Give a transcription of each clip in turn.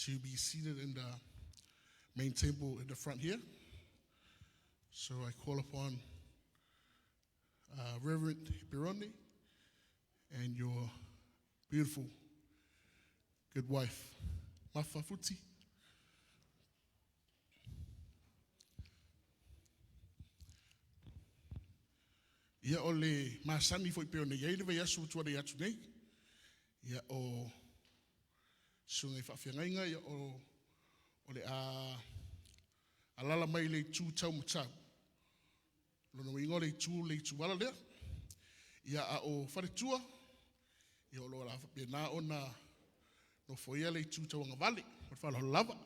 to be seated in the main table in the front here. So I call upon Reverend Hiperoni and your beautiful good wife, Mafa Futi. Ia o le masani foi pei ona i ai le vaiaso ua tuanai atu nei. Ia o susuga i faafeagaiga ia o le a alala mai le itu tau matau. Lona uiga o le itu ala lea. Ia a o faletua, ia o lo o le a faapena ona nofoia le itu tauagavale. Ma le faaaloalo lava.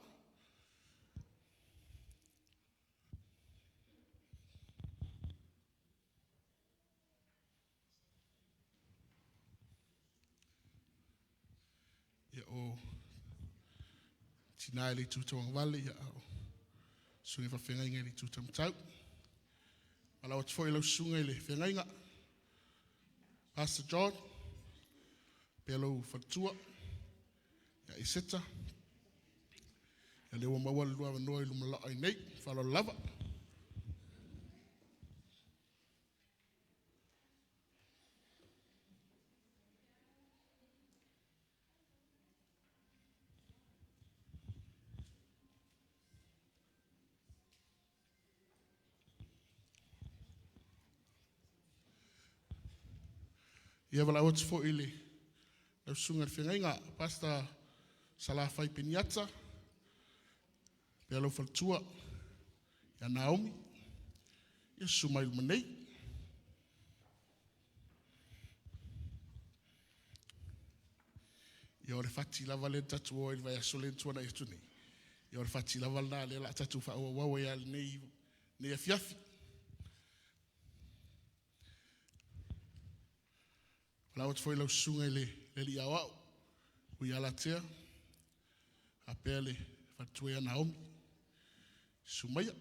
Ia o tina i le itu tauagavale, ia a o susuga i faafeagaiga i le itu taumatau. Valaau atu foi i lau susuga i le feagaiga, Pastor John, pea lou faletua, ia Iseta, ia lea ua maua le lua avanoa i luma laa i nei. Faaaloalo lava. Ia valaau atu foi i le lau susuga i le feagaiga, Pastor Salafai Peniata, pea lou faletua, ia Naomi, ia susu mai luma nei. Ia o le fati lava lea na tatou o ai i le vaiaso lea na tuanai atu nei. Ia o le fati lava lena lea o le a tatou faaauau ai lava i lenei afiafi. Valaau atu foi i lau susuga i le Alii Aoao, Ui Alatea, faapea le faletua ia Naomi. Susu maia,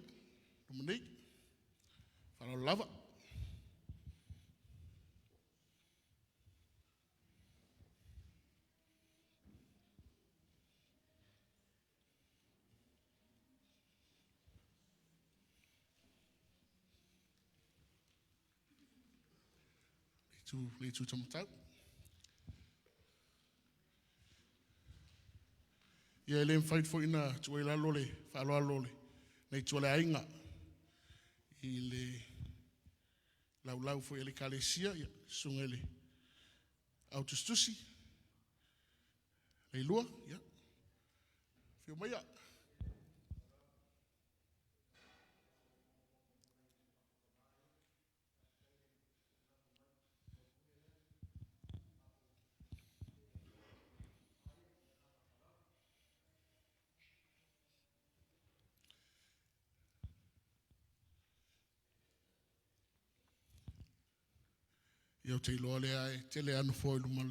luma nei. Faaaloalo lava. Le itu taumatau. Ia e le mafai foi ona tuua i lalo le faaaloalo o lenei itu o le aiga i le laulau foi a le Ekalesia, ia, susuga i le au tusitusi, Leilua, ia, afio maia. Ia ou te iloa lea e tele lava nofoa i luma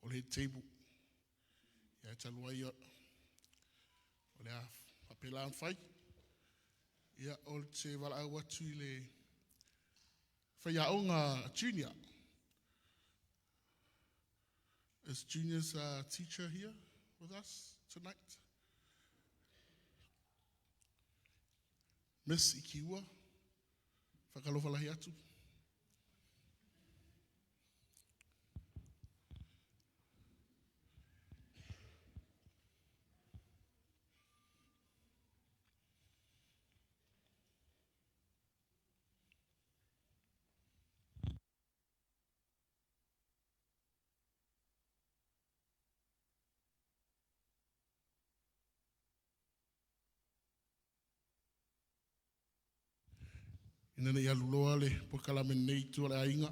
o le head table. Ia ae talu ai o le a faapela ona fai. Ia ou te valaau atu i le faiaoga junior. Is Junior's teacher here with us tonight? Miss Ikiua, whakalofalahi atu. Ina ne i aluloa le polokalame nei i tua o le aiga,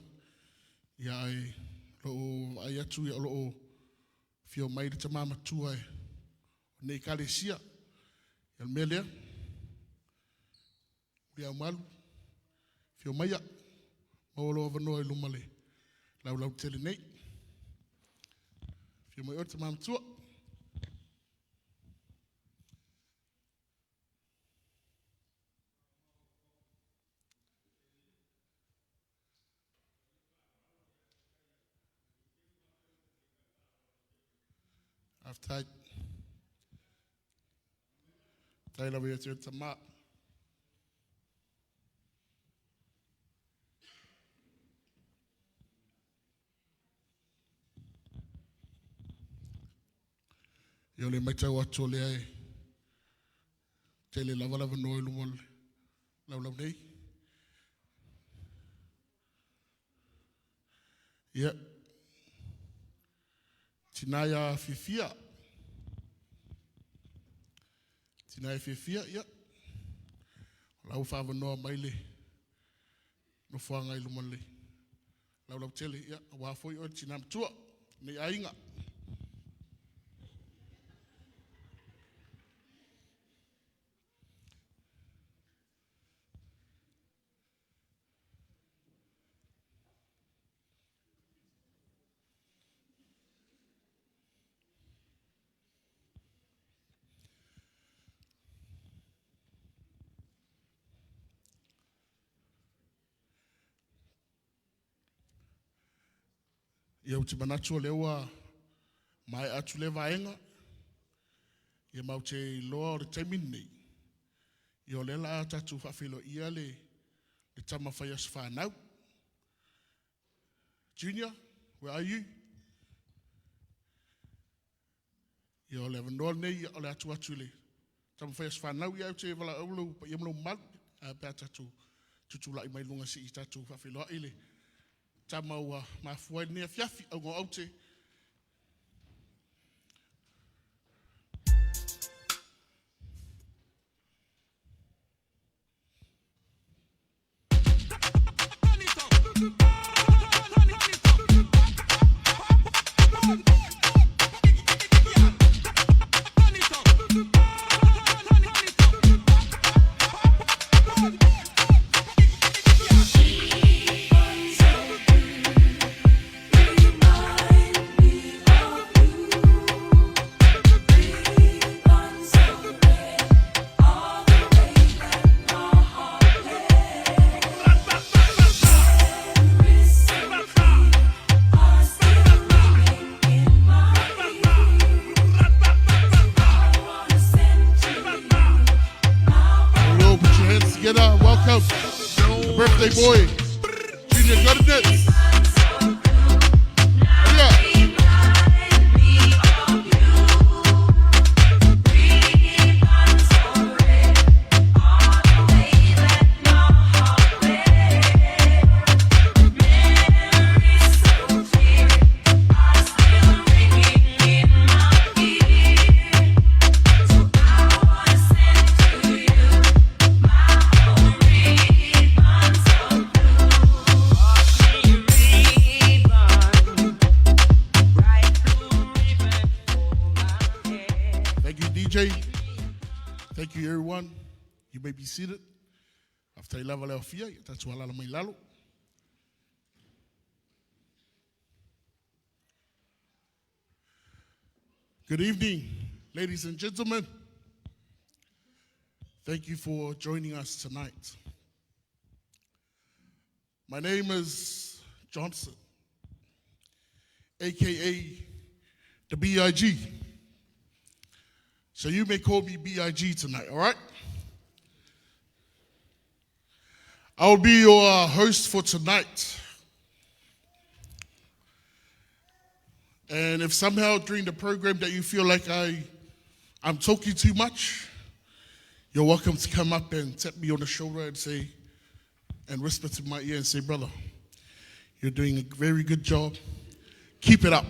ia ae loo vaai atu ia o loo afio mai le tama matua o lenei ekalesia. Ia o le mea lea, Muliaumalu, afio maia, maua lou avanoa i luma o le laulautele nei. Afio mai oe le tama matua. Faafetai. Faafetai lava ia te oe le Tama. Ia o le matau atu o lea e tele lava le avanoa i luma o le laulau nei. Ia, tina ia Fiafia, tina e Fiafia, ia, o la ua faaavanoa mai le nofoaga i luma o le laulautele, ia, aua foi oe le tina matua o lenei aiga. Ia, ou te manatu o lea ua maea atu lea vaega, ia ma ou te iloa o le taimi lenei, ia o lea o le a tatou faafeiloaia le tama fai aso fanau. Junior, where are you? Ia o le avanoa lenei o le a tuu atu i le tama fai aso fanau. Ia ou te valaau lou paia ma lou mamalu pe a tatou tutulai mai luga se i tatou faafeiloai le tama ua mafua ai lenei afiafi. Auga o aute. Hello, put your hands together. Welcome the birthday boy, Junior Godinez. Yeah. Thank you, DJ. Thank you, everyone. You may be seated. Faafetai lava le aofia, ia tatou alaala mai lalo. Good evening, ladies and gentlemen. Thank you for joining us tonight. My name is Johnson, aka the BIG. So you may call me BIG tonight, all right? I'll be your host for tonight. And if somehow during the program that you feel like I'm talking too much, you're welcome to come up and tap me on the shoulder and say, and whisper to my ear and say, brother, you're doing a very good job. Keep it up.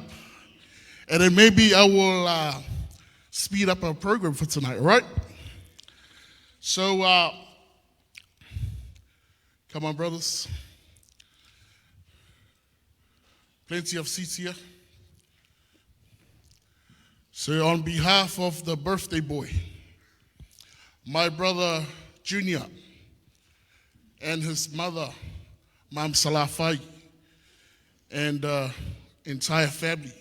And then maybe I will speed up our program for tonight, all right? So, come on, brothers. Plenty of seats here. So, on behalf of the birthday boy, my brother Junior, and his mother, Mam Salafai, and entire family,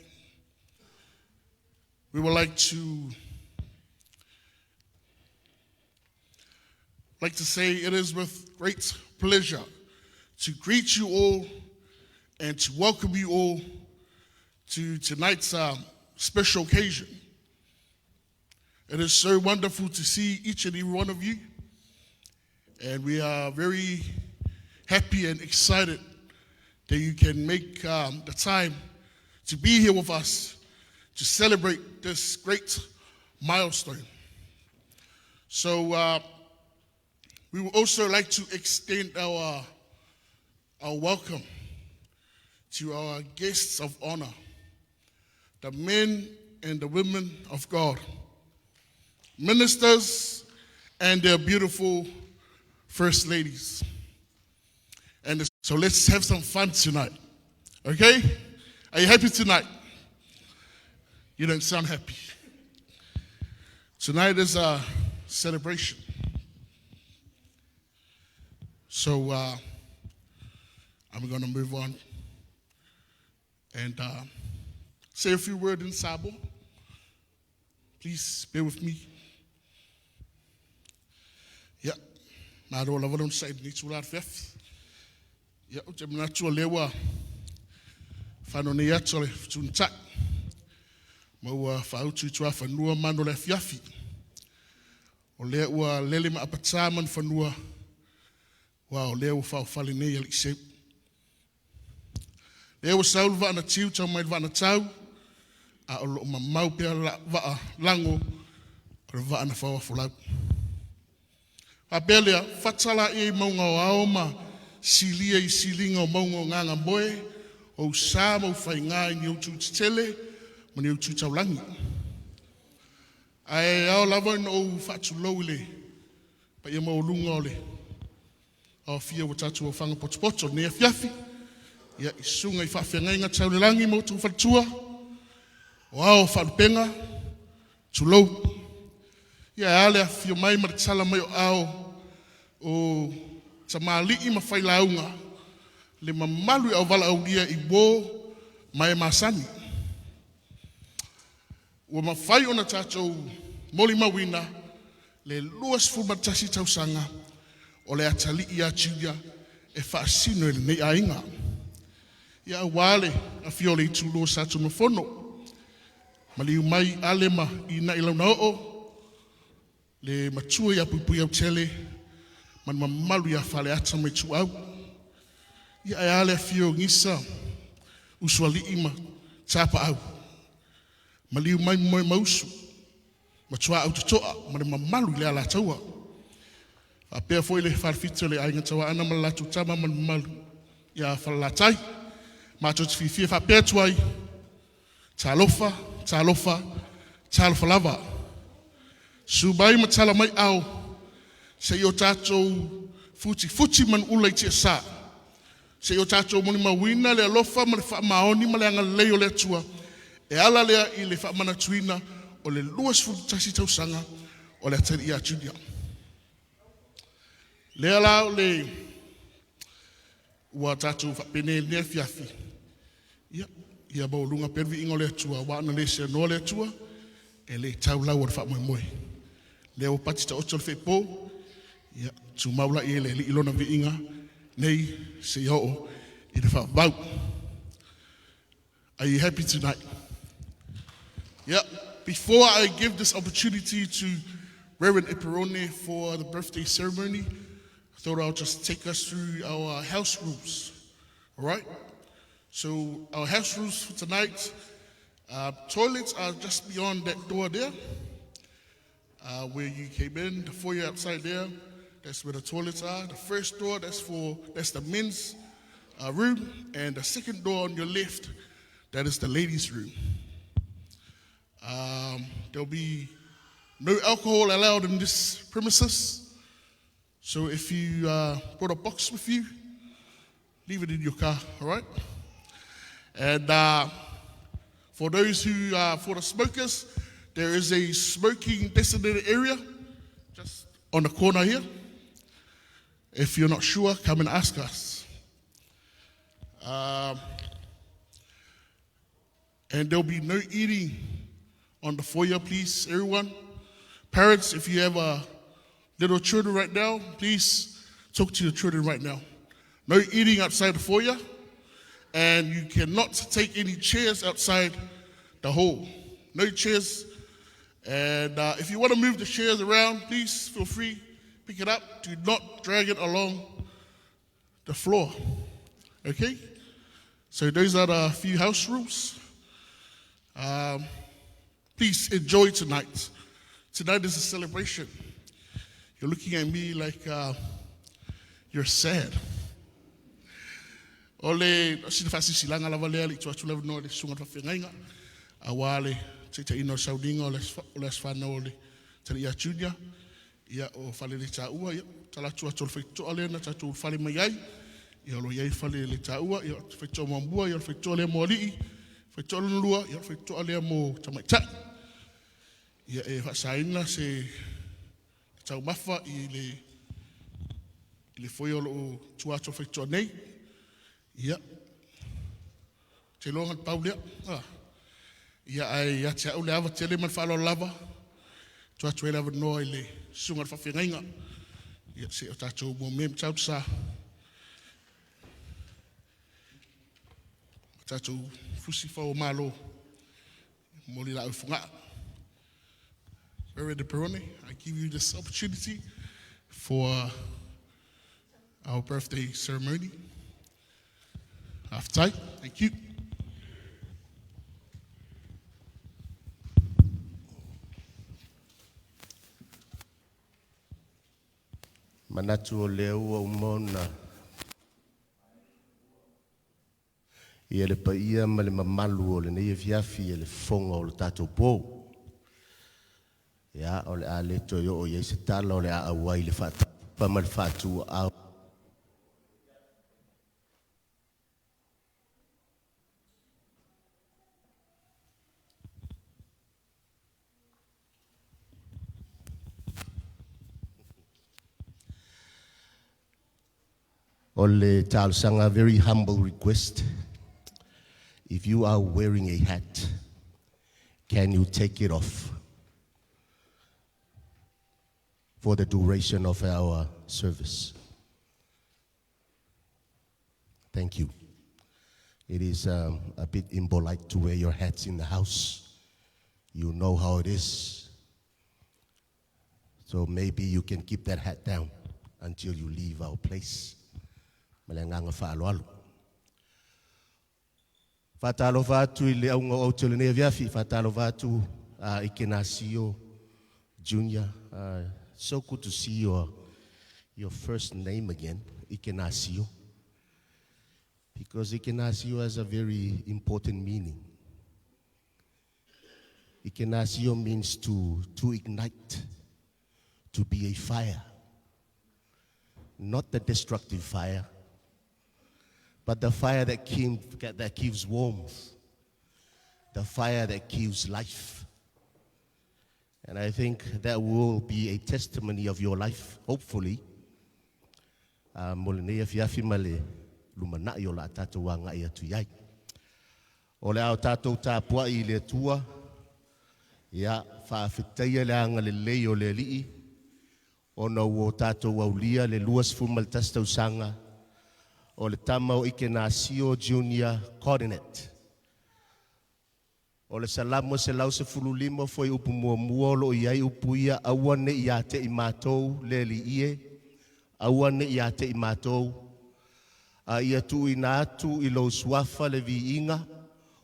we would like to say it is with great pleasure to greet you all and to welcome you all to tonight's special occasion. It is so wonderful to see each and every one of you. And we are very happy and excited that you can make the time to be here with us to celebrate this great milestone. So we would also like to extend our welcome to our guests of honor, the men and the women of God, ministers and their beautiful first ladies. And so let's have some fun tonight. Okay? Are you happy tonight? You don't sound happy. Tonight is a celebration. So I'm going to move on and say a few words in Samoan. Please bear with me. Ia, malo lava le onosai i lenei itula afiafi. Ia, ou te manatu o lea ua fanonei atu o le fetunutai ma ua faautu i tuafanua manu o le afiafi. O lea ua lele ma apata manufanua, ua o lea ua faaofale nei alii seu. Lea ua sau le vaa na tiu tau mai le vaa na tau, a o loo mamau pea la vaa lago o le vaa na fauafolau. Faapea lea, fata laia i mauga o ao ma silia i siliga o mauga o Gagamoe o ou sa ma ou faiga i ni ou itu tetele ma ni ou tu taulagi. Ae ao lava ona ou faatulou i le paia maualuga o le aofia ua tatou aofaga potopoto i lenei afiafi. Ia, i susuga i faafeagaiga tau i le lagi ma outou faletua, o ao o faalupega, tulou. Ia ae a le afifio mai ma le tala mai o aao o tamalii ma failauga, le mamalu i le auvalaaulia i uo ma e masani ua mafai ona tatou molimauina le 21 tausaga o le atalii ia Julia e faasino i lenei aiga. Ia aua le afio o le itulua o Sa Tunumafono, maliu mai Ale ma Inai Launaoo, le matua ia Puipuiautele ma le mamalu ia Faleata ma Ituau. Ia ae a le afio o Gisa, Usoalii ma Tapaau, maliu mai Momoemausu ma Tuaautotoa ma le mamalu i le Alataua. Faapea foi le falefitu o le Aiga Tauaana ma le latou Tama ma le mamalu ia Falelatai. Matou te fiafia e faapea atu ai, talofa, talofa, talofa lava. Susu mai ma tala mai aao se i o tatou futifuti manuula i tiasa, se i o tatou molimauina le alofa ma le faamaoni ma le agalelei o le Atua e ala lea i le faamanatuina o le 21 tausaga o le atalii ia Julia. Lea la o le ua tatou faapenei i lenei afiafi, ia, ia maualuga pea le viiga o le Atua, aua ana le seanoa le Atua, e le tau lau o le faamoemoe. Lea ua pati taoto le feepo, ia tumau laia i le Alii lona viiga nei seia oo i le faavavau. Are you happy tonight? Yeah. Before I give this opportunity to Reverend Eperone for the birthday ceremony, I thought I'll just take us through our house rules. All right? So, our house rules for tonight, toilets are just beyond that door there, where you came in, the foyer outside there. That's where the toilets are. The first door, that's the men's room, and the second door on your left, that is the ladies' room. There'll be no alcohol allowed in this premises. So if you brought a box with you, leave it in your car, all right? And for those who are for the smokers, there is a smoking designated area just on the corner here. If you're not sure, come and ask us. And there'll be no eating on the foyer, please, everyone. Parents, if you have little children right now, please talk to your children right now. No eating outside the foyer, and you cannot take any chairs outside the hall. No chairs. And if you want to move the chairs around, please feel free, pick it up. Do not drag it along the floor. Okay? So those are the few house rules. Please enjoy tonight. Tonight is a celebration. You're looking at me like you're sad. O le sina faasilasilaga lava lea le i tuu atu le avanoa i le susuga i le faafeagaiga aua le taitaiina o le sauniga o le aso fanau o le Taliia Junior. Ia o faleletaua, ia talaatu atu o le faitotoa lea na tatou ulufale mai ai. Ia o lo o i ai le faleletaua, ia o le faitotoa muamua, ia o le faitotoa lea mo alii, faitotoa lona lua, ia o le faitotoa lea mo tamaitai. Ia e faasaina se taumafa i le foe o lo o tua atu o le faitotoa nei. Ia, ou te iloa na o le pau lea. Ia ae ia te au le ava tele ma le faaaloalo lava, e tuu atu ai le avanoa i le susuga i le faafeagaiga, ia se i o tatou mea Matautu Sa, ma tatou fusi faoa-o-Malo, momoli laau i Fogaa. Reverend Perone, I give you this opportunity for our birthday ceremony. Faafetai. Thank you. Manatu o lea ua uma ona ia le paia ma le mamalu o lenei afiafi e le fofoga o le tatou po. Ia, o le a le toe oo i ai se tala, o le a auai le faatapa ma le faatuaau. O le talosaga, very humble request. If you are wearing a hat, can you take it off for the duration of our service? Thank you. It is a bit impolite to wear your hats in the house. You know how it is. So maybe you can keep that hat down until you leave our place. Ma le agaga faaaloalo. Faatalofa atu i le auga o aute o lenei afiafi, faatalofa atu Ikenasio Junior. So good to see your first name again, Ikenasio. Because Ikenasio has a very important meaning. Ikenasio means to ignite, to be a fire. Not the destructive fire, but the fire that gives warmth, the fire that gives life. And I think that will be a testimony of your life, hopefully. Mo lenei afiafi ma le lumanai o la tatou agai atu i ai. O le a o tatou tapuai i le Atua, ia faafetaia le agalelei o le Alii, ona ua o tatou aulia le 21 tausaga o le tama o Ikenasio Junior Coronet. O le Salamo 115 fuaiupu 1 o lo o i ai upu ia, aua ne i ia te i matou le Alii e, aua ne i ia te i matou, a ia tuuina atu i lou suafa le viiga,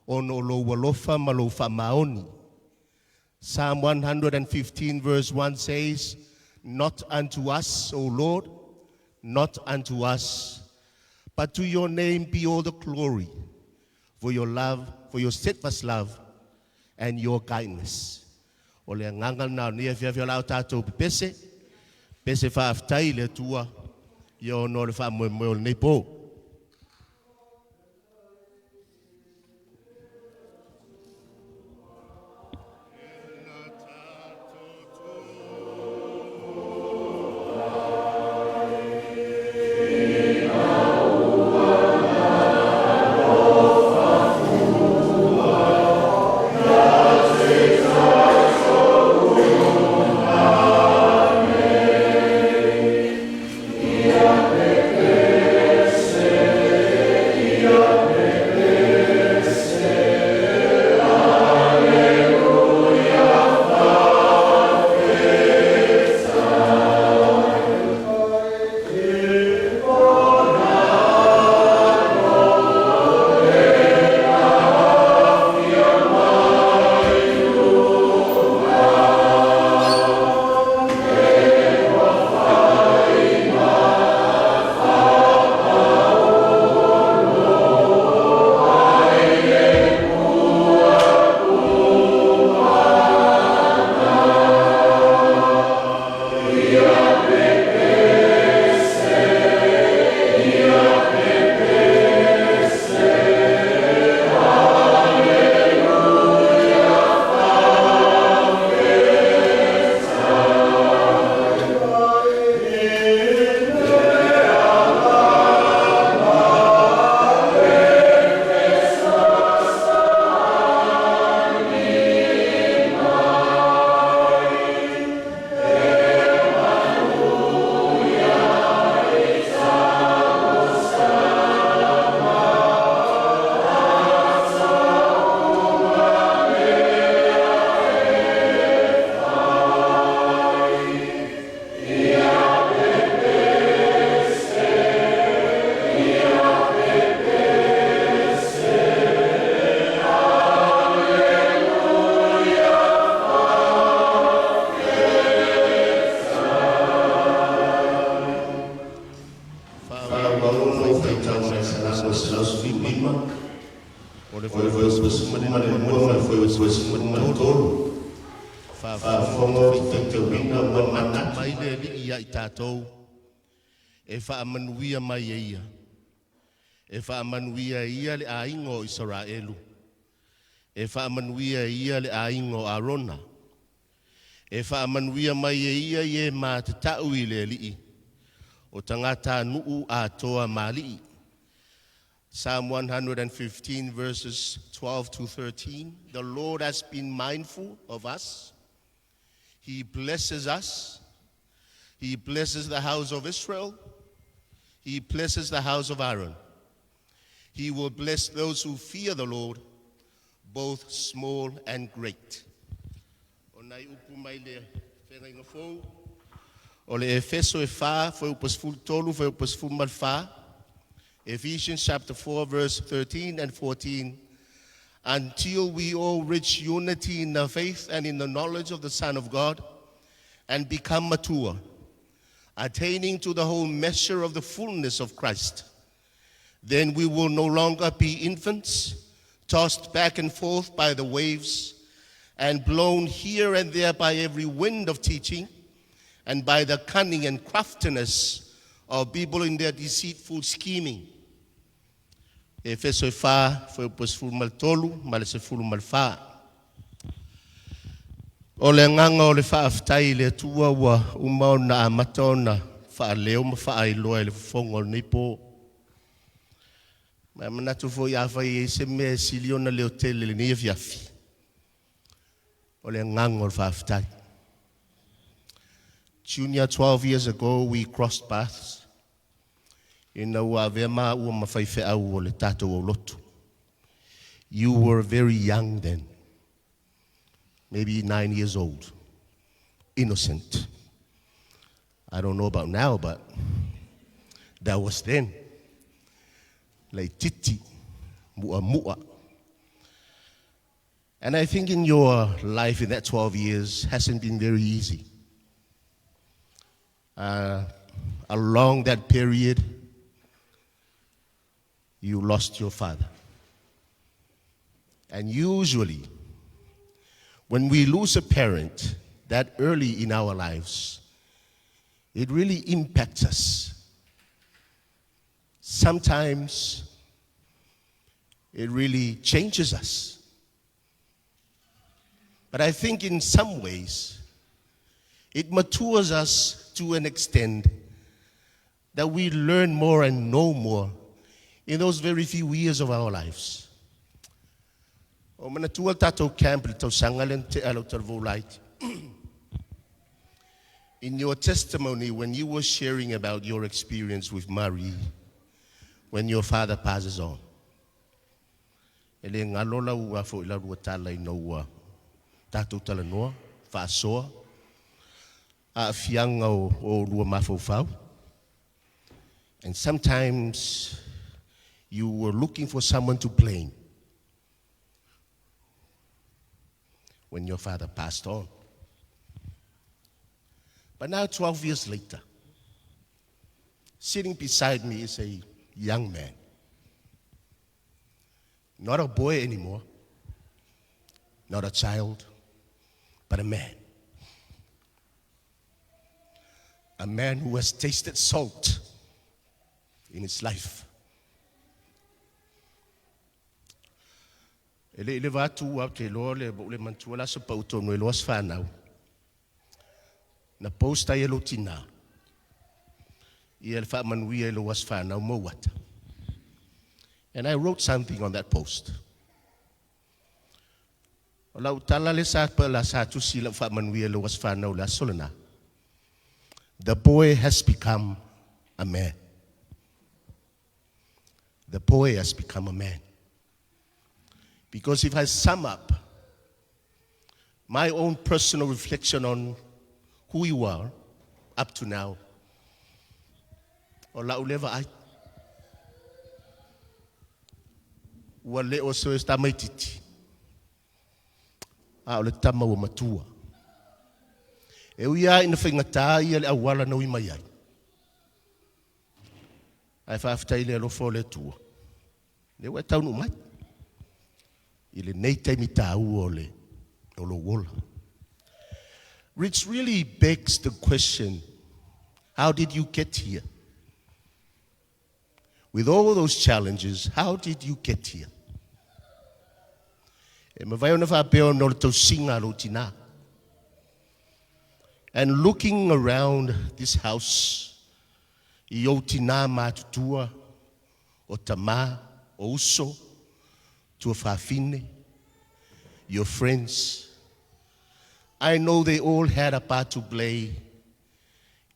ona o lou alofa ma lou faamaoni. Psalm 115 verse 1 says, "Not unto us, O Lord, not unto us, but to your name be all the glory, for your love, for your steadfast love, and your kindness." O le agaga lena o lenei afiafi o la o tatou pepese, pese faafetai i le Atua, ia ona o le faamoemoe o lenei po. 13, faafofoga ma faitauina ua manatu mai le Alii ia i tatou e faamanuia mai e Ia. E faamanuia e Ia le aiga o Isaraelu. E faamanuia e Ia le aiga o Arona. E faamanuia mai e Ia i e matatau i le Alii, o tagatanuu atoa ma alii. Psalm 115 verses 12 to 13. The Lord has been mindful of us. He blesses us. He blesses the house of Israel. He blesses the house of Aaron. He will bless those who fear the Lord, both small and great. O nai upu mai le Feagaiga Fou, o le Efeso e 4, fuaiupu 13, fuaiupu 14, Ephesians chapter 4, verse 13 and 14. Until we all reach unity in the faith and in the knowledge of the Son of God and become mature, attaining to the whole measure of the fullness of Christ. Then we will no longer be infants, tossed back and forth by the waves and blown here and there by every wind of teaching and by the cunning and craftiness of people in their deceitful scheming. Efeso e 4, fuaiupu 13, ma le 14. O le agaga o le faafetai i le Atua ua uma ona amata ona faaleo ma faailoa i le fofoga o lenei po. Ma manatu foi afai e i ai se mea e sili ona leo tele i lenei afiafi, o le agaga o le faafetai. Junior, 12 years ago, we crossed paths ina ua avea maua ma faifeau o le tatou aulotu. You were very young then, maybe 9 years old, innocent. I don't know about now, but that was then. Laititi, mu'a mu'a. And I think in your life in that 12 years hasn't been very easy. Along that period, you lost your father. And usually, when we lose a parent that early in our lives, it really impacts us. Sometimes it really changes us. But I think in some ways, it matures us to an extent that we learn more and know more in those very few years of our lives. O manatua tatou camp le tausaga lea na tea lau talavou laiti. In your testimony, when you were sharing about your experience with Marie, when your father passes on, e le galo lau afo i lau lua tala ina ua tatou talanoa, faasoa, aafiaga o lua mafaufau. And sometimes you were looking for someone to blame when your father passed on. But now, 12 years later, sitting beside me is a young man. Not a boy anymore, not a child, but a man. A man who has tasted salt in his life. E le i leva atu aua ou te iloa le ua ou le manatua le aso pau tonu e iloa se fanau. Na post ai e lou tina ia le faamanuia i lou aso fanau ma ou ata. And I wrote something on that post. O lau tala lea sa la sa tusi i lau faamanuia i lou aso fanau i le aso lena. The boy has become a man. The boy has become a man. Because if I sum up my own personal reflection on who you are up to now, o lau lea vaai, ua le o se tamaititi, a o le tama ua matua. E ui lava ina faigata ia le auala na ui mai ai, ae faafetai i le alofa o le Atua, lea ua e taunuu mai i lenei taimi taua o le O lou ola. Which really begs the question, how did you get here? With all those challenges, how did you get here? E mafai ona faapea ona o le tausiga a lou tinā. And looking around this house, i ou tinā matutua, o tamā, o uso, tuafafine, your friends, I know they all had a part to play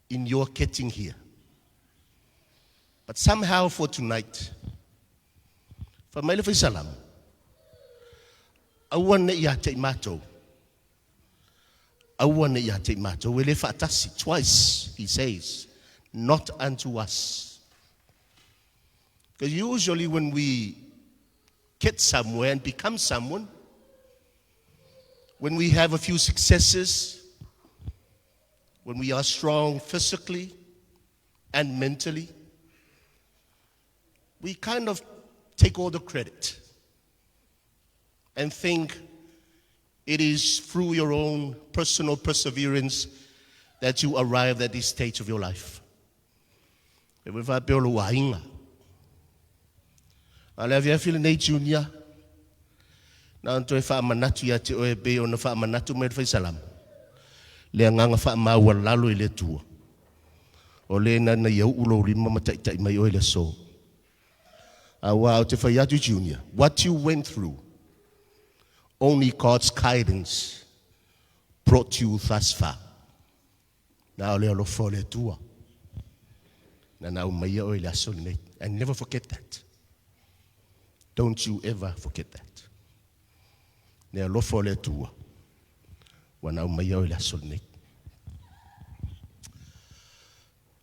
in your getting here. But somehow for tonight, fai mai le Fai Salamo, aua ne i ia te i matou, aua ne i ia te i matou, e le faatasi. Twice, he says, not unto us. Because usually when we get somewhere and become someone, when we have a few successes, when we are strong physically and mentally, we kind of take all the credit and think it is through your own personal perseverance that you arrived at this stage of your life. E ua faapea o lou aiga. A o le afiafi lenei, Junior, na ona toe faamanatu ia te oe e pei ona faamanatu mai le Fai Salamo, le agaga faamaualalo i le Atua, o le na ia uu lou lima ma taitai mai oe i le aso. Aua ou te fai atu, Junior, what you went through, only God's guidance brought you thus far. Na o le alofa o le Atua na aumaia oe i le aso lenei. And never forget that. Don't you ever forget that. Le alofa o le Atua ua na aumaia oe i le aso lenei.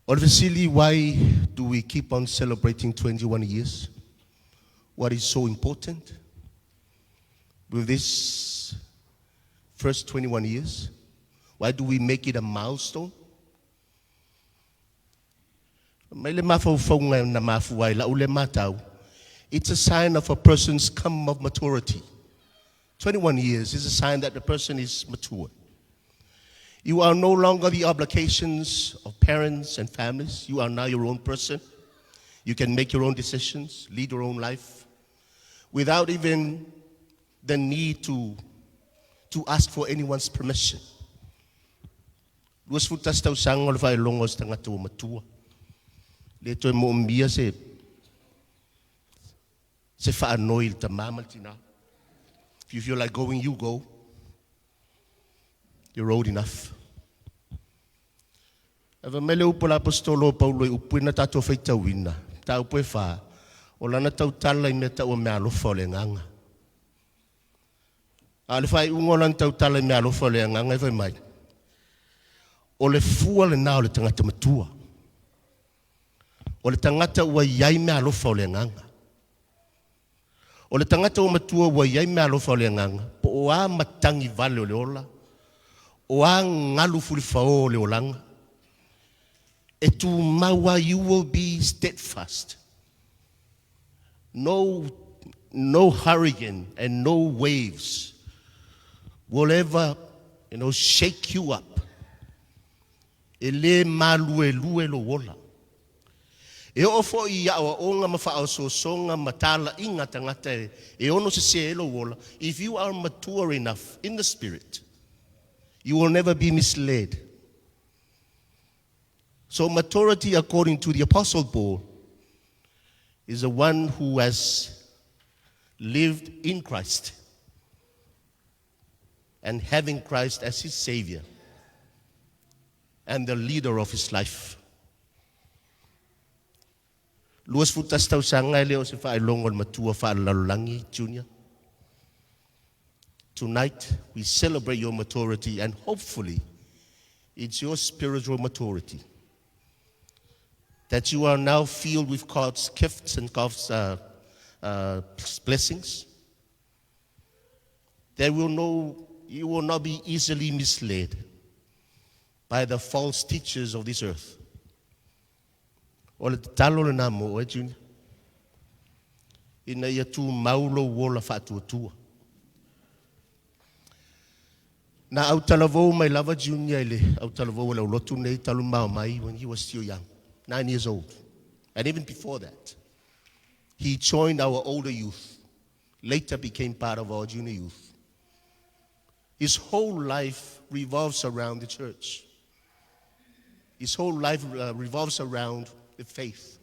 O le fesili, why do we keep on celebrating 21 years? What is so important with this first 21 years? Why do we make it a milestone? Mai le mafaufauga na mafua ai lau le matau, it's a sign of a person's come of maturity. 21 years is a sign that the person is mature. You are no longer the obligations of parents and families. You are now your own person. You can make your own decisions, lead your own life, without even the need to ask for anyone's permission. 21 tausaga o le faailoga o se tagata ua matua. Le toe moomia se faanoi i le tamā ma le tinā. If you feel like going, you go. You're old enough. Ae fai mai le upu a le Aposetolo o Paulo i upu ia na tatou faitauina, mataupu e fa, o lana tautala i mea tau o meaalofa o le agaga. A o le faaiuga o lana tautala i meaalofa o le agaga e fai mai, o le fua lena o le tagata matua. O le tagata ua i ai meaalofa o le agaga. O le tagata ua matua ua i ai meaalofa o le agaga, po o a matagi vale o le ola, o a galu fulifao o le olaga, e tumau lava, you will be steadfast. No, no hurricane and no waves will ever shake you up. E le maluelue lou ola. E oo foi i aoaoga ma faaosoosoga ma talaiga a tagata e ono sese ai lou ola, if you are mature enough in the spirit, you will never be misled. So maturity, according to the Apostle Paul, is the one who has lived in Christ and having Christ as his Savior and the leader of his life. 21 tausaga e le o se faailoga o le matua faalelalolagi, Junior. Tonight, we celebrate your maturity and hopefully it's your spiritual maturity that you are now filled with God's gifts and God's blessings. There will no, you will not be easily misled by the false teachers of this earth. O le tatalo lenā mo oe, Junior, ina ia tumau lou ola faatuatua. Na autalavou mai lava Junior i le autalavou o le aulotu nei talu ma mai when he was still young, 9 years old. And even before that, he joined our older youth, later became part of our junior youth. His whole life revolves around the church. His whole life revolves around the faith.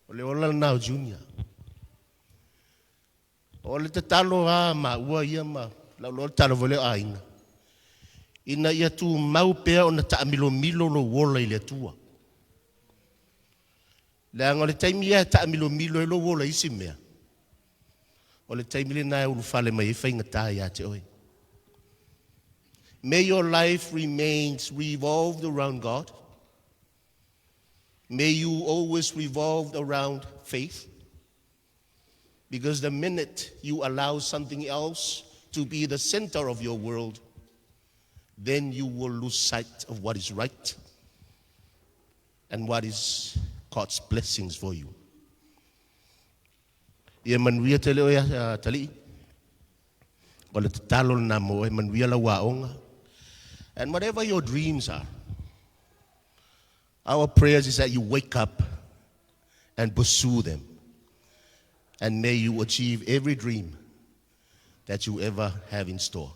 O le ola lena o Junior. O le tatalo a maua ia ma lau loa le talo foi lea o aiga. Ina ia tumau pea ona taamilomilo lou ola i le Atua. Leaga o le taimi ia e taamilomilo ai lou ola i isi mea. O le taimi lena e ulufale mai ai faigata ia te oe. May your life remains revolved around God. May you always revolve around faith. Because the minute you allow something else to be the center of your world, then you will lose sight of what is right and what is God's blessings for you. Ia manuia tele oe atalii. O le tatalo lena mo oe, manuia lau aoga. And whatever your dreams are, our prayers is that you wake up and pursue them. And may you achieve every dream that you ever have in store.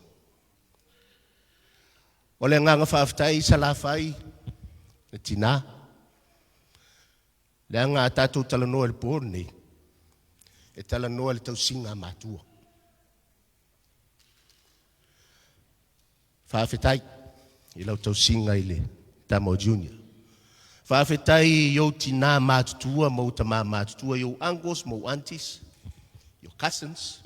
O le agaga faafetai i Salafai, le tina. Leaga a tatou talanoa i le po lenei, e talanoa i le tausiga a matua. Faafetai i lau tausiga i le tama o Junior. Faafetai i ou tina matutua ma ou tama matutua, your uncles, ma ou aunties, your cousins,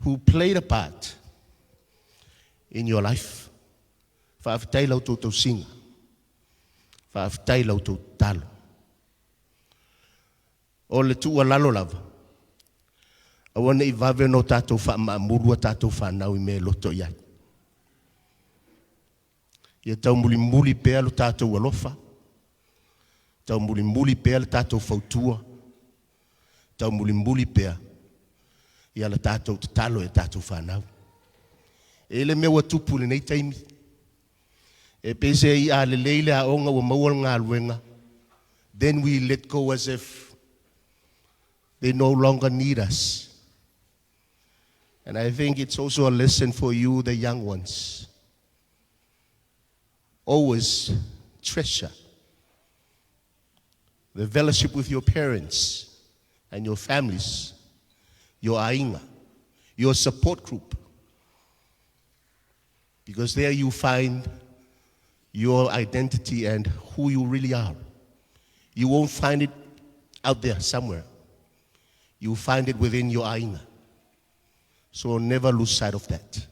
who played a part in your life. Faafetai la outou tausiga. Faafetai la outou tatalo. O le tuualalo lava. Aua ne i vave ona tatou faamaamulu a tatou fanau i mea e loto i ai. Ia taumulimuli pea lo tatou alofa, taumulimuli pea le tatou fautua, taumulimuli pea ia le tatou tatalo e tatou fanau. E le mea ua tupu i lenei taimi. E pei se i a lelei le aoga ua maua le galuega, then we let go as if they no longer need us. And I think it's also a lesson for you, the young ones. Always treasure the fellowship with your parents and your families, your aiga, your support group. Because there you find your identity and who you really are. You won't find it out there somewhere. You find it within your aiga. So never lose sight of that.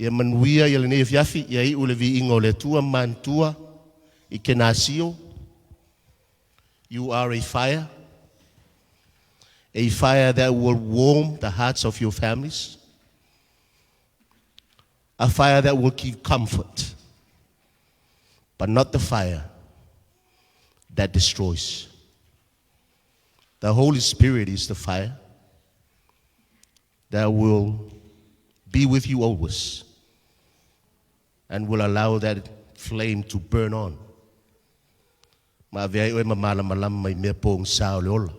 Ia manuia ia lenei afiafi, ia iu le viiga o le Atua mantua i Kenasio. You are a fire that will warm the hearts of your families, a fire that will give comfort, but not the fire that destroys. The Holy Spirit is the fire that will be with you always and will allow that flame to burn on. Ma avea ai oe ma malamalama i mea pogisa o le ola.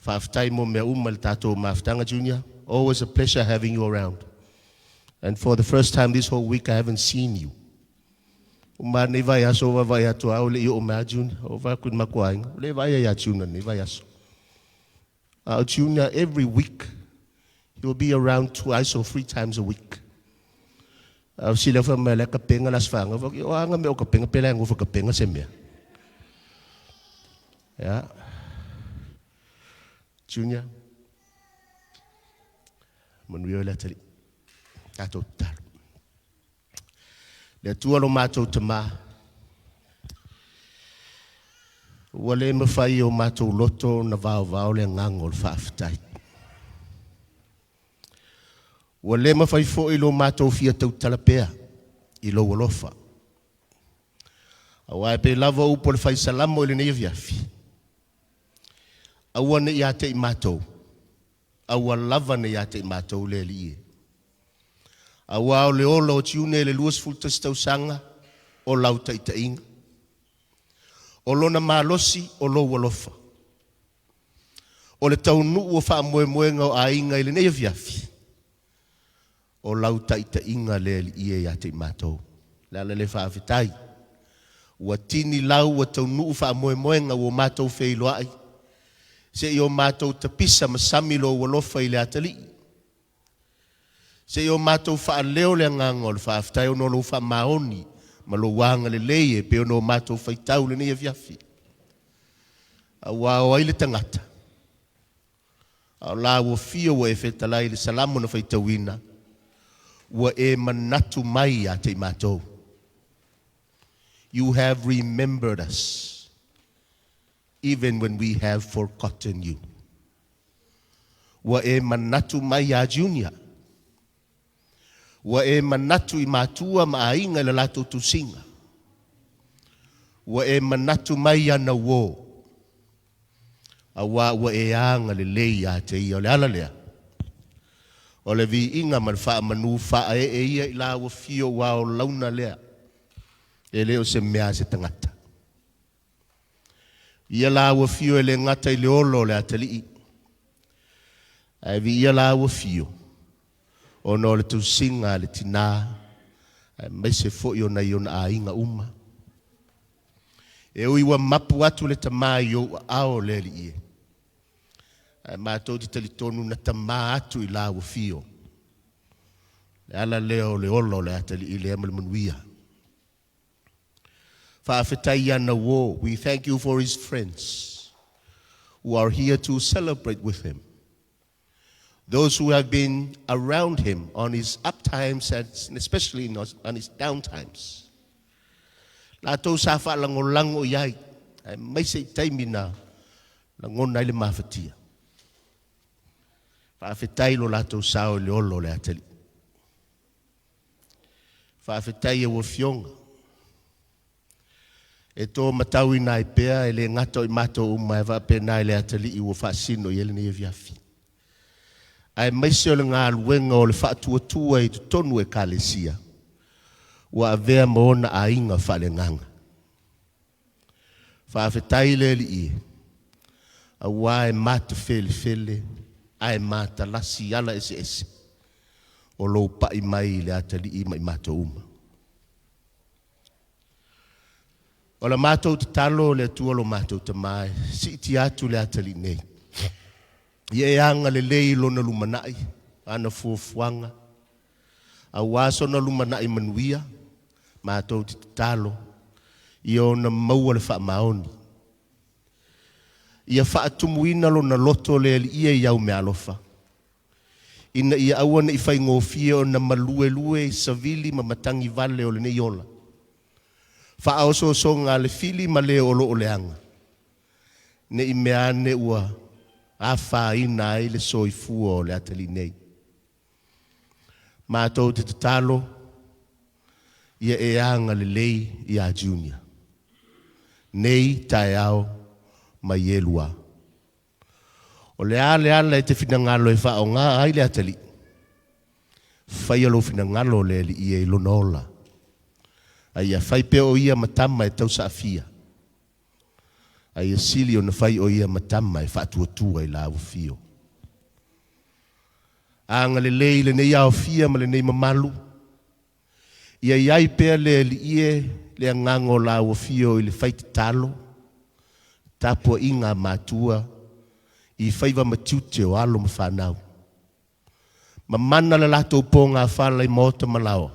Faafetai mo mea uma le tatou mafutaga Junior. Always a pleasure having you around. And for the first time this whole week, I haven't seen you. Uma nei vaiaso o vaavaai atu au e le i oo mai a Junior. O vaai atu i le matou aiga. O le vaai ia Junior nei vaiaso. Junior, every week, he will be around twice or three times a week. Sila fa mai le kapenga las fanga. O anga me o kapenga pela ngo fa kapenga se mea. Yeah. Junior. Manuia le atalii. Tatou tatalo. Le Atua lo matou Tamā. Ua le mafai o matou loto na vaovao le agaga o le faafetai. Ua le mafai foi lo matou fia tautala pea i lou alofa. Aua e pei lava upu o le fai salamo i lenei afiafi. Aua ne i ia te i matou. Aua lava ne i ia te i matou le Alii e. Aua o le ola o Tiune i le 21 tausaga o lau taitaiga. O lona malosi o lou alofa. O le taunuu o faamoemoega o aiga i lenei afiafi, o lau taitaiga le Alii e ia te i matou. O le ala lea faafetai. Ua tini lau ua taunuu faamoemoega ua matou feiloai se i o matou tapisa ma sami lou alofa i le atalii, se i o matou faaleo le agaga o le faafetai ona o lou faamaoni ma lou agalelei e pei ona o matou faitau i lenei afiafi. Aua o ai le tagata a o lau afio ua e fetalai i le Salamo na faitauina, ua e manatu mai ia te i matou. You have remembered us even when we have forgotten you. Ua e manatu mai ia Junior. Ua e manatu i matua ma aiga i le latou tusiga. Ua e manatu mai ia Nauō, aua ua e agalelei ia te ia. O le ala lea, o le viiga ma le faamanu faaee ia i lau afio ua o launa lea, e le o se mea a se tagata. Ia lau afio e le gata i le ola o le atalii, ae viia lau afio ona o le tausiga a le tinā, aemaise foi o nai ona aiga uma. E ui ua mapu atu le tamā i ou aao le Alii e, ae matou te talitonu na tamā atu i lau afio. Le ala lea o le ola o le atalii lea ma le manuia. Faafetai ia Nauō. We thank you for his friends who are here to celebrate with him. Those who have been around him on his up times and especially on his down times. Latou sa faalagolago i ai, aemaise i taimi na lagona ai le mafatia. Faafetai lo latou sao i le ola o le atalii. Faafetai i lau afioga. E to matauina ai pea e le gata o i matou uma e faapena i le atalii ua faasino i ai lenei afiafi. Aemaise o le galuega o le faatuatua i totonu o Ekalesia, ua avea ma ona aiga faaleagaga. Faafetai le Alii e, aua e matafelefele ae matalasi ala eseese o lou pai mai i le atalii ma i matou uma. O la matou tatalo le Atua lo matou Tamā, e siitia atu le atalii nei. Ia e agalelei i lona lumanai, ana fuafuaga, aua sona lumanai manuia, matou te tatalo, ia ona maua le faamaoni. Ia faatumuina lona loto le Alii e i au meaalofa, ina ia aua ne i faigofie ona maluelue i savili ma matagi vale o lenei ola. Faaosoosoga a le fili ma le o lo o leaga, ne i mea ane ua afaina ai le soifua o le atalii nei. Matou te tatalo, ia e agalelei ia Junior. Nei taeao ma ielua. O le a le ala e te finagalo e faaaoga ai le atalii, faia lou finagalo le Alii e i lona ola. A ia fai pea o ia ma tama e tausaafia. A ia sili ona fai o ia ma tama e faatuatua i lau afio. Agalelei i lenei aofia ma lenei mamalu, ia i ai pea le Alii e le agaga o lau afio i le faitatalo, tapuaiga a matua i faiva ma tiute o alo ma fanau. Mamana le latou pogafala i maota ma laoa.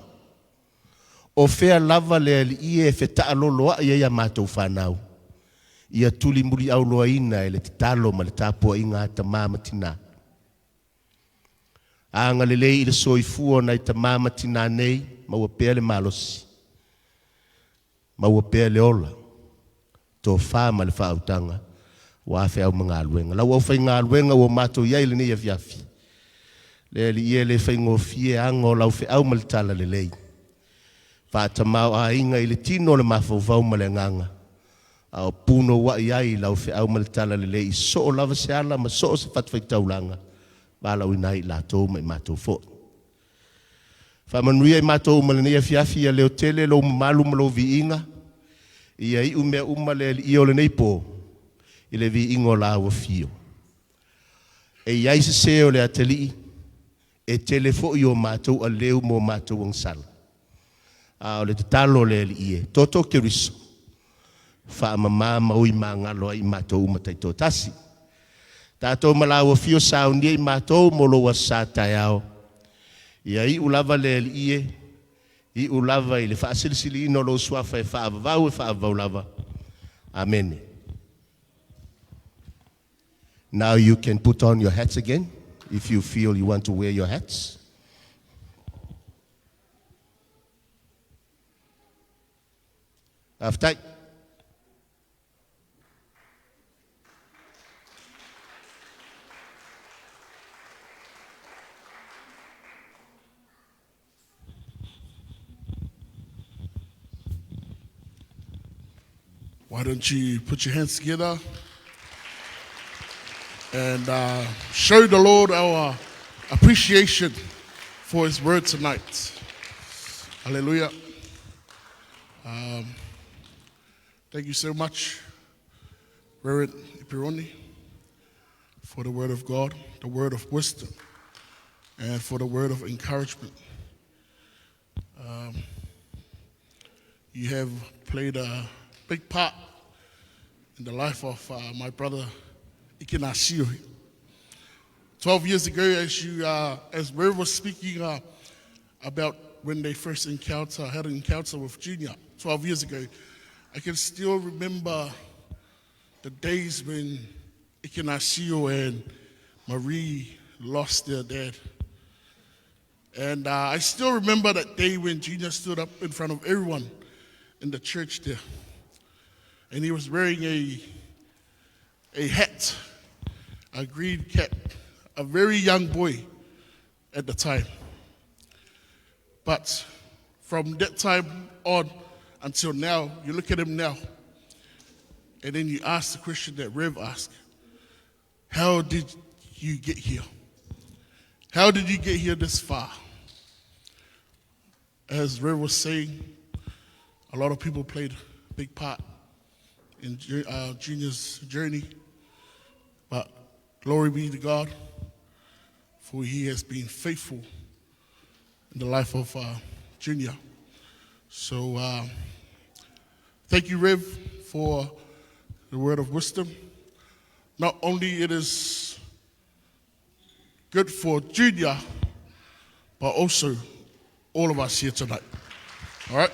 O fea lava le Alii e fetaaloloai ai a matou fanau, ia tulimuliauloaina e le tatalo ma le tapuaiga a tamā ma tinā. Agalelei i le soifua o nai tamā ma tinā nei, maua pea le malosi, maua pea le ola, tofa ma le faautaga ua feau ma galuega. Lau aufaigaluega ua matou i ai i lenei afiafi, le Alii e le faigofie aga o lau feau ma le talalelei. Faatamaoaiga i le tino o le mafaufau ma le agaga, a o punouai ai lau feau ma le talalelei i soo lava se ala ma soo se fatafaitaulaga. Valaauina ai i latou ma i matou foi. Faamanuia i matou uma i lenei afiafi, ia leotele lou mamalu ma lou viiga, ia iu mea uma le Alii o lenei pō, i le viiga o lau afio. E i ai sesē o le atalii, e tele foi o matou aleu ma o matou agasala. A o le tatalo a le Alii e, toto Keriso, faamama ma ui magalo ai i matou uma taitoatasi. Tatou ma lau afio saunia i matou mo lou Aso Sa taeao. Ia iu lava le Alii e, iu lava i le faasilisiliina o lou suafa e faavavau e faavavau lava. Amene. Now you can put on your hats again if you feel you want to wear your hats. Faafetai. Why don't you put your hands together and show the Lord our appreciation for His word tonight. Hallelujah. Thank you so much, Reverend Ipironi, for the word of God, the word of wisdom, and for the word of encouragement. You have played a big part in the life of my brother Ikenasio. 12 years ago, as Rev was speaking about when they first had an encounter with Junior 12 years ago, I can still remember the days when Ikenasio and Marie lost their dad. And I still remember that day when Junior stood up in front of everyone in the church there. And he was wearing a hat, a green cap, a very young boy at the time. But from that time on until now, you look at him now, and then you ask the question that Rev asked: how did you get here? How did you get here this far? As Rev was saying, a lot of people played a big part in Junior's journey, but glory be to God, for he has been faithful in the life of Junior. So thank you, Rev, for the word of wisdom. Not only it is good for Junior, but also all of us here tonight. All right?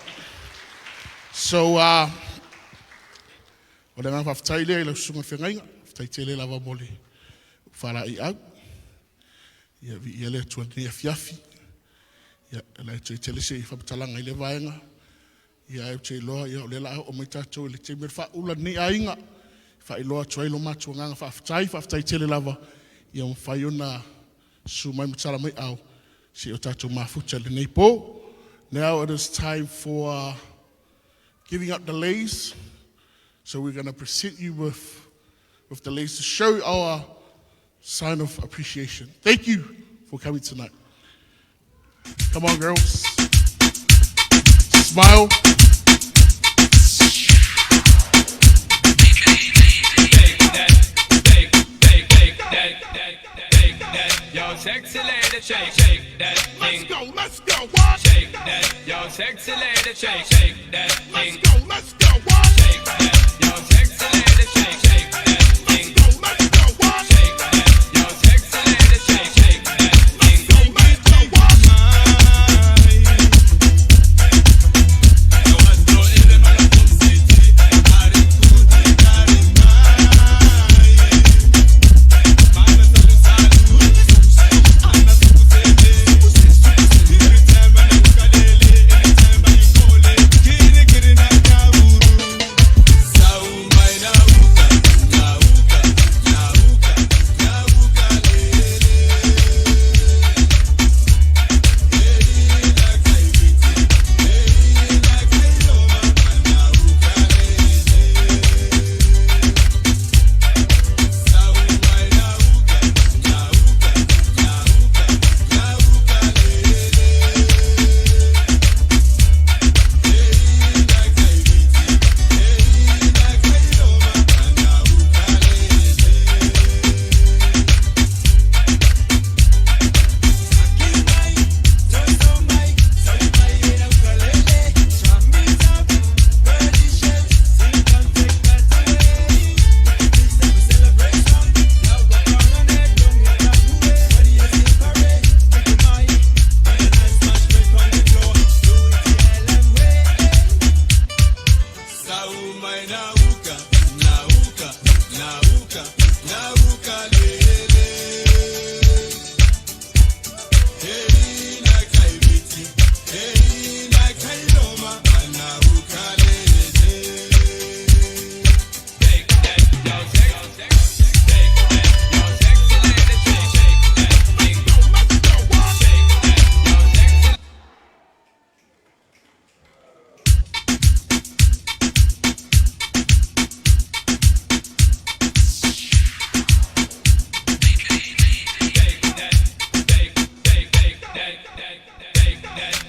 So, o le agaga faafetai lea i lau susuga feagaiga, faafetai tele lava mo le faalaeiau. Ia viia le Atua i lenei afiafi. Ia, e le toe tele se faamatalaga i le vaega. Ia ae ou te iloa, ia, o lea o le a oo mai tatou i le taimi o le faaula lenei aiga. Faailoa atu ai lo matou agaga faafetai, faafetai tele lava, ia mafai ona susu mai ma tala mai au, se i o tatou mafuta i lenei pō. Now it is time for giving up the leis. So we're going to present you with the leis to show our sign of appreciation. Thank you for coming tonight. Come on, girls. Smile. Shake that, shake, shake, shake that, shake that. Yo, sexy lady, shake, shake that Let's thing. Go, let's go, what? Shake that, yo, sexy lady, shake, shake that Let's thing. Go, let's go, what? Shake that, yo, sexy lady, shake, shake that thing. Go, let's go, what? Shake that, yo, sexy lady, shake, shake that thing. Go, let's go, what?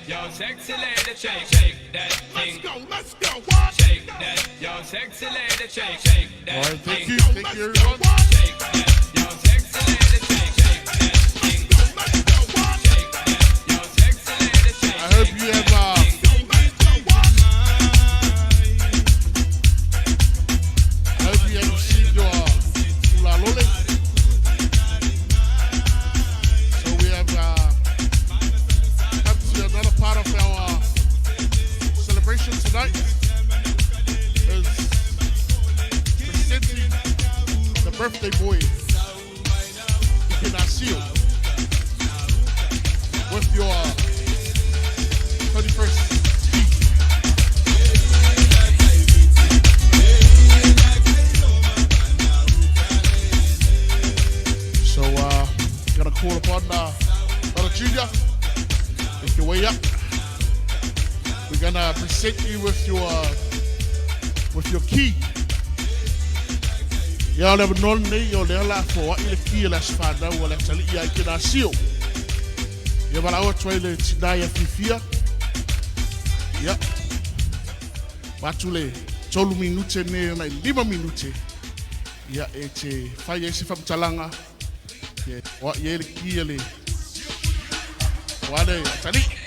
Yo, sexy lady, shake, shake that thing. Let's go, let's go. What? Shake that, yo, sexy lady, shake, shake that All right, thank thing. you, thank you, everyone. Shake that, yo, sexy lady, shake, shake that thing. Let's go, what? Shake that, yo, sexy lady, shake, I hope you have I hope you have received your ulalole. So we have come to another part of our celebration tonight. Is presenting the birthday boy, Ikenasio, with your 31st key. So gonna call upon Brother Junior. Make your way up. We're gonna present you with your key. Ia o le avanoa lenei o lea la foaʻi le ki e le aso fanau o le atalii ai ke nasio. Ia valaau atu ai le tinā ia fiafia. Ia. Atu le 3 minute ne na i 5 minute. Ia e te fai ai se faamatalaga. Ia foaʻi ai le ki a le ua le atalii.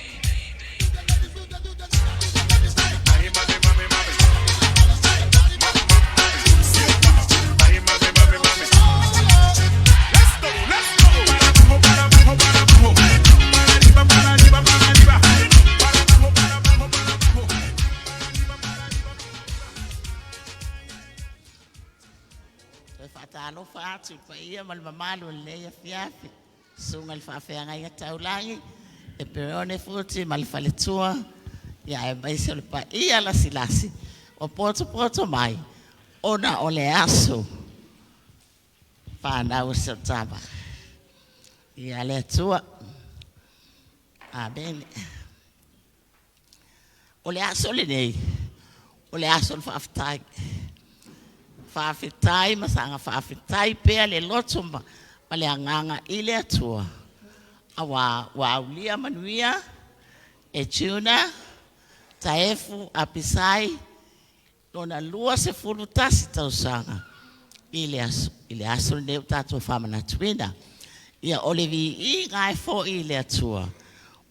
Toe faatalofa atu i le paia ma le mamalu o lenei afiafi. Susuga i le faafeagaiga taulagi, e Perone Futi ma le faletua, ia aemaise o le paia lasilasi ua potopoto mai ona o le aso fanau o si o tama. Ia le Atua. Amene. O le aso lenei, o le aso o le faafetai. Faafetai ma saga faafetai pea le loto ma le agaga i le Atua. Auā ua aulia manuia e Juna Taefu Apisai lona 21 tausaga i le aso lenei ua tatou faamanatuina. Ia o le viiga ai foi i le Atua,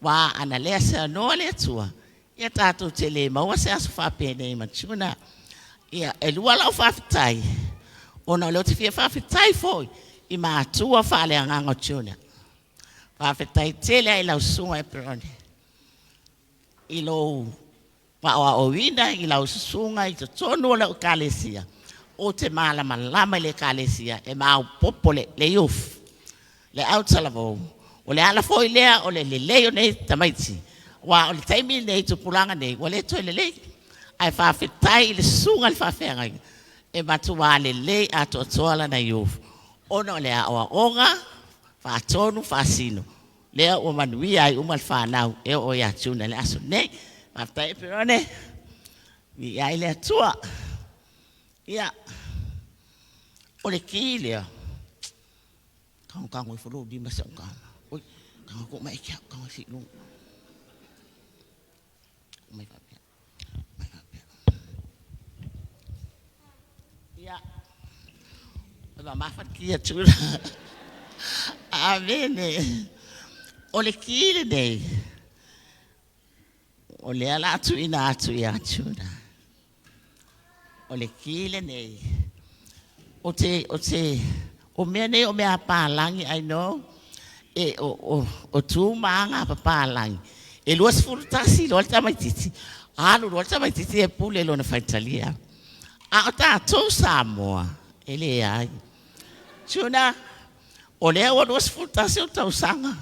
aua ana le seanoa le Atua, ia tatou te le maua se aso faapenei ma Juna. Ia, e lua lau faafetai, ona o lea ou te fia faafetai foi i matua faaleagaga o Juna. Faafetai tele ai i lau susuga e Perone i lou faaoaoina i lau susuga i totonu o lau ekalesia. Ou te malamalama i le ekalesia e maopoopo le youth, le autalavou. O le ala foi lea o le lelei o nei tamaiti, aua o le taimi lenei i tupulaga nei, ua le toe lelei. Ae faafetai i le susuga i le faafeagaiga, e matua lelei atoatoa lana youth, ona o le aoaoga faatonu faasino lea ua manuia ai uma le fanau e oo ia Juna i le aso lenei. Faafetai e Perone, viia ai le Atua. Ia, o le ki lea, kagokago ifo lou lima si au kama. Oi, kago ko mai kia, kago si lunga. Mai faapea, mai faapea. Ia, e mamafa le ki a Juna. Amene. O le ki lenei, o lea la tuuina atu ia Juna. O le ki lenei, o te, o te, o mea nei o mea a palagi, I know, e o tu ma aga a papalagi. E 21 loa le tamaitiiti, alu loa le tamaitiiti e pule i lona faitalia. A o tatou Samoa, e leai. Juna, o lea ua 21 ou tausaga,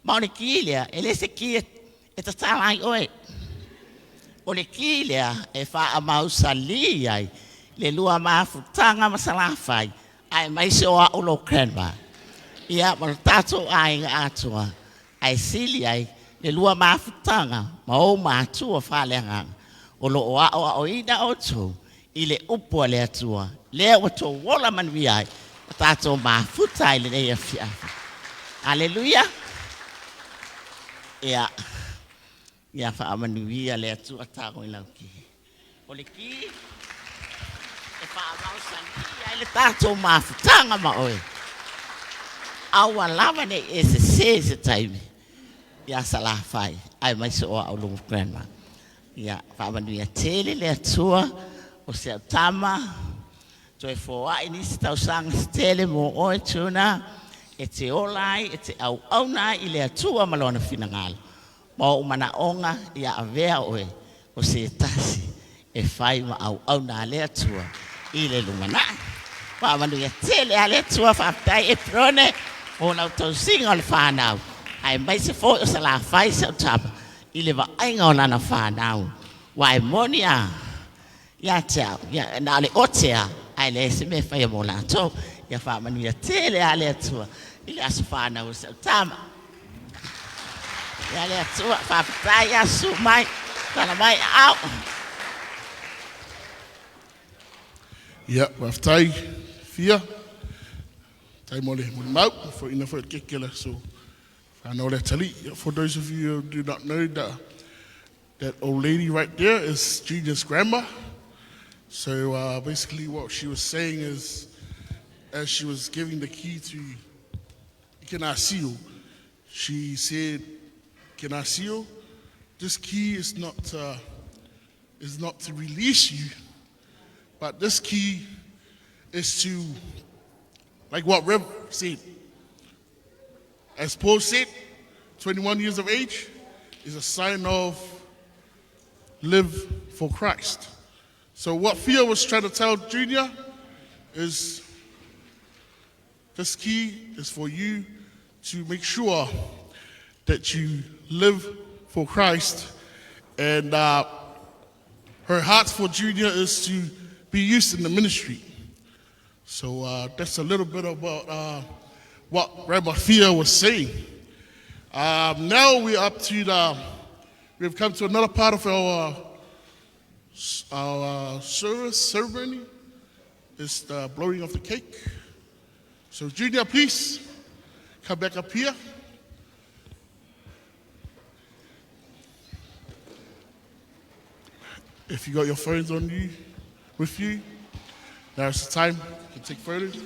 ma o le ki lea, e le se ki e tatala ai oe. O le ki lea e faamausali ai le lua mafutaga ma Salafai, aemaise o au lou grandma. Ia, ma lo tatou aiga atoa, ae sili ai le lua mafutaga ma ou matua faaleagaga o lo o aoaoina outou i le upu a le Atua, lea ua tou ola manuia ai, ma tatou mafuta ai i lenei afiafi. Aleluia! Ia. Ia faamanuia le Atua tago i lau ki. O le ki e faamausali ai le tatou mafutaga ma oe. Aua lava ne i e sesē i se taimi ia Salafai aemaise o au lou grandma. Ia faamanuia tele le Atua o si au tama toe foai nisi tausaga se tele mo oe Tuna e te ola ai e te auauna ai i le Atua ma lona finagalo. Ma ou manaoga ia avea oe o se tasi e fai ma auauna a le Atua i le lumanai. Faamanuia tele a le Atua, faafetai Eperone mo lau tausiga o le whānau. Aemaise foi o Salafai si au tama i le vaaiga o lana whānau. Wa e moni a ia te au, ia, na o le ote a, ae leai se mea e faia mo latou. Ia faamanuia tele a le Atua i le aso whānau o si au tama. Ia le Atua, faafetai ia susu mai, tala mai au. Ia, faafetai Fia. Tai mo le molimau, fo ina foi ke ke la so. Whanau le tali. For those of you who do not know, that old lady right there is Junior's grandma. So basically what she was saying is, as she was giving the key to Ikenasio, she said, Ikenasio, this key is not to release you, but this key is to, like what Rev said, as Paul said, 21 years of age is a sign of live for Christ. So what Fia was trying to tell Junior is this key is for you to make sure that you live for Christ. And her heart for Junior is to be used in the ministry. So that's a little bit about what Rabbi Fia was saying. Now we've come to another part of our service ceremony. It's the blowing of the cake. So Junior, please come back up here. If you got your phones on you, with you, now's the time to take photos.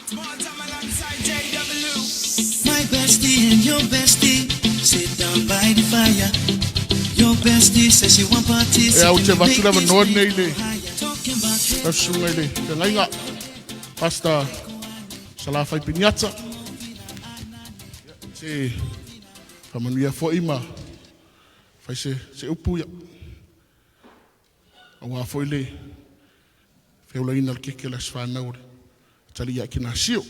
Small time alongside JW. My bestie and your bestie sit down by the fire. Your bestie says she want parties. Ia, ou te avatu le avanoa lenei le lau susuga i le feagaiga, Pastor Salafai Piniata. Se faamanuia foi ma fai se upu ia. Auā foi le feulaina o le keke o le aso fanau o le tali ia Ikenasio.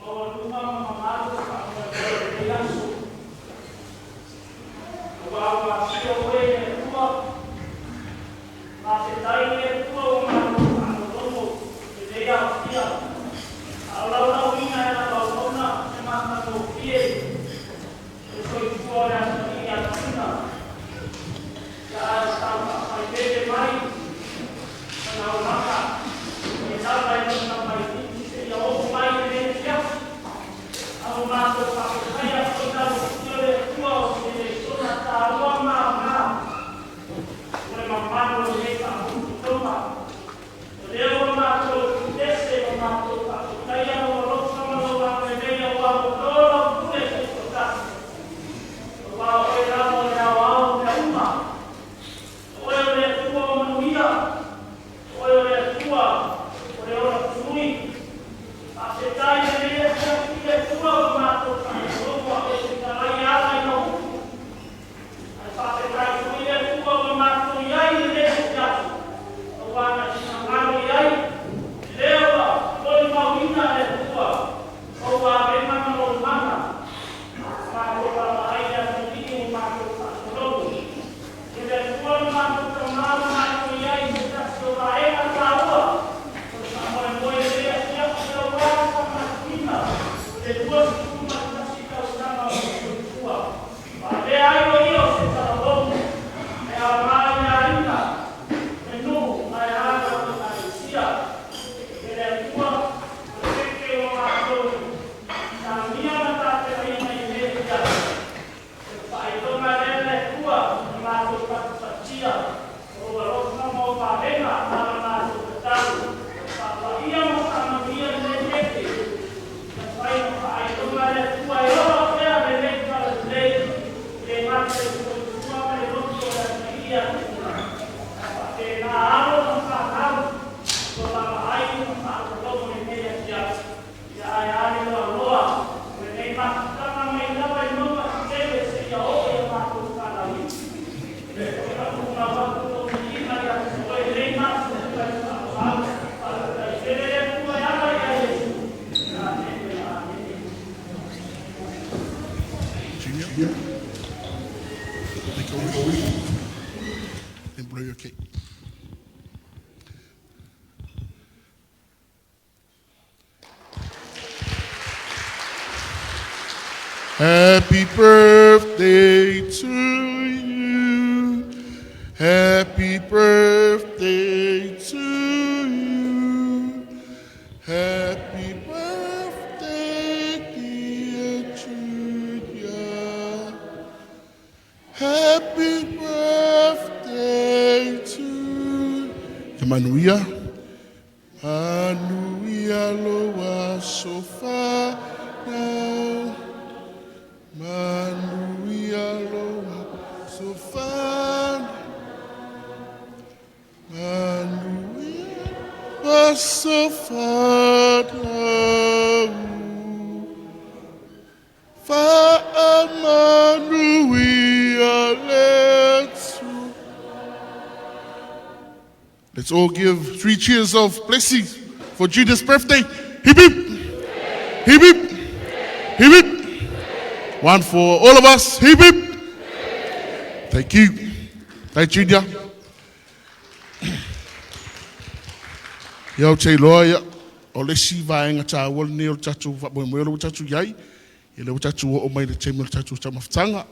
Maualuga ma mamalu o faamoemoe i lenei aso. Aua ua asia oe e le Atua, faafetai i le Atua ua matou faalogologo i lenei aofia, a o laulauina e lau auauna se matagofie o le soifua o le asoalii ia Tuna. vaai ma faalogologo i lenei afiafi, ia ae a le loaloa o lenei mafutaga mai lava i mauga tetele seia oo ia matou fanau. E fatumau atu lou viiga ia te oe i lenei mafutaga i faaaloalo. Faafetai tele le Atua e ala ia Iesu. Amene, amene. Junior, make a wish and blow your cake. Happy birthday to you. Happy birthday to you. Happy birthday, dear Junior. Happy birthday to Manuia. Manuia loa sofa now. Manuia loa sofa. Manuia loa sofa now. Faamanuia le Atua. Let's all give three cheers of blessings for Junior's birthday. Hip hip! Hip hip! Hip hip! One for all of us. Hip hip! Thank you. Thank you, Junior. Ia o te iloa ia, o le isi vaega taua lenei o le tatou faamoemoe o le ua tatou iai, ia le ua tatou oo mai le taimi o le tatou taumafataga.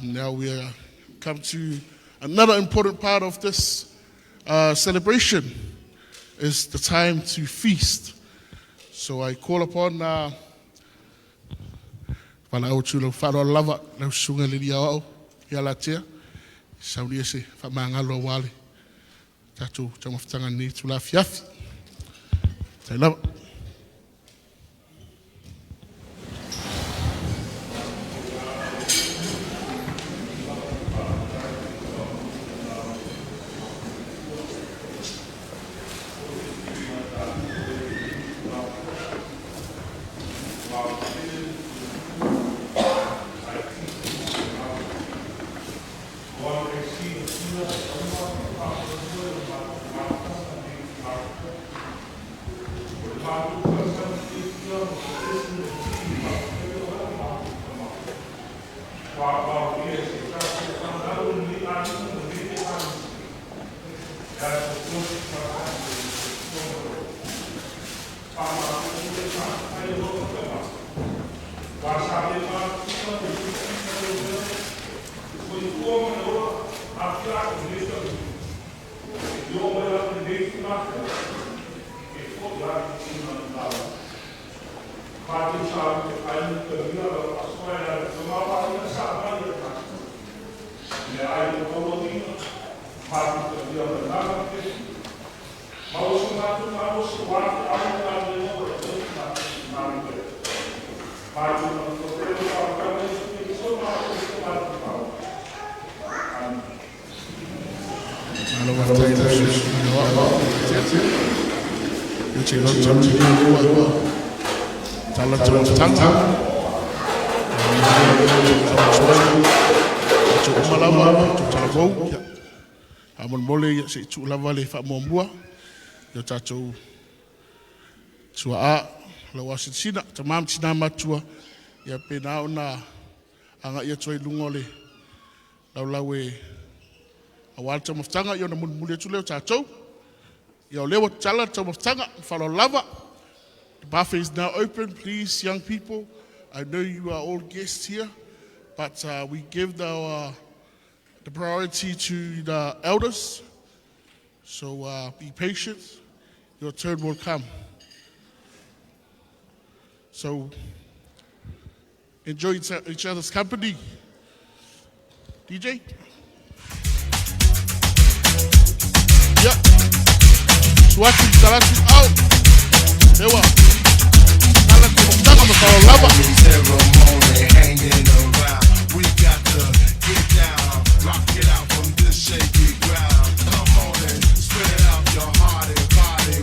Now we are come to another important part of this celebration, is the time to feast. So I call upon valaau atu lau faaaloalo lava lau susuga le alii aoao ia Latea saunia se faamagalo aua le tatou taumafataga lenei itula afiafi. Tai lava. Malo faafetai lau susuga aoao ia Latea. Ia te iloa tatou ua tala taumafataga. Tatou uma lava, tatou talavou. Ia faamolemole ia se i tuu lava le faamuamua ia tatou tuaa lau asilasina tama ma tina matua ia pena ona agai atu ai i luga o le laulau e aua le taumafataga ia ona mulimuli atu lea o tatou. Ia o lea ua tatala le taumafataga faaaloalo lava. The buffet is now open. Please, young people, I know you are all guests here, but we give the priority to the elders. So be patient. Your turn will come. So enjoy each other's company. DJ? Yeah. Suatu talatu out. Ewa. Tala taumafataga ma faaaloalo lava. Ceremony hanging around. We got to get down, rock it out from this shaky ground. Come on and spread out your heart and body.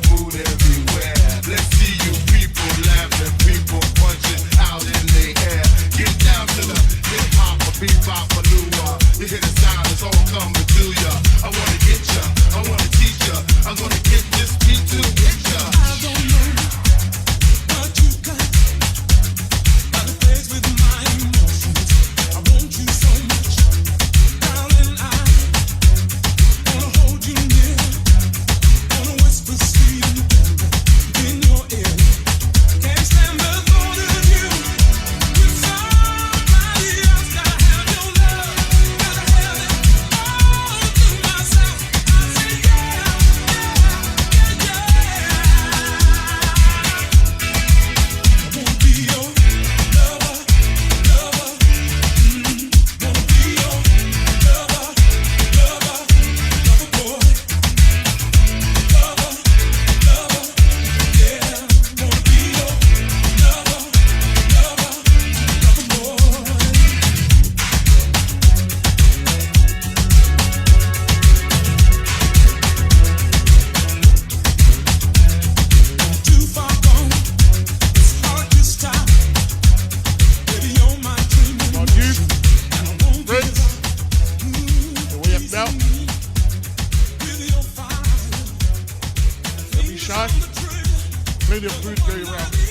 Plenty of food going around.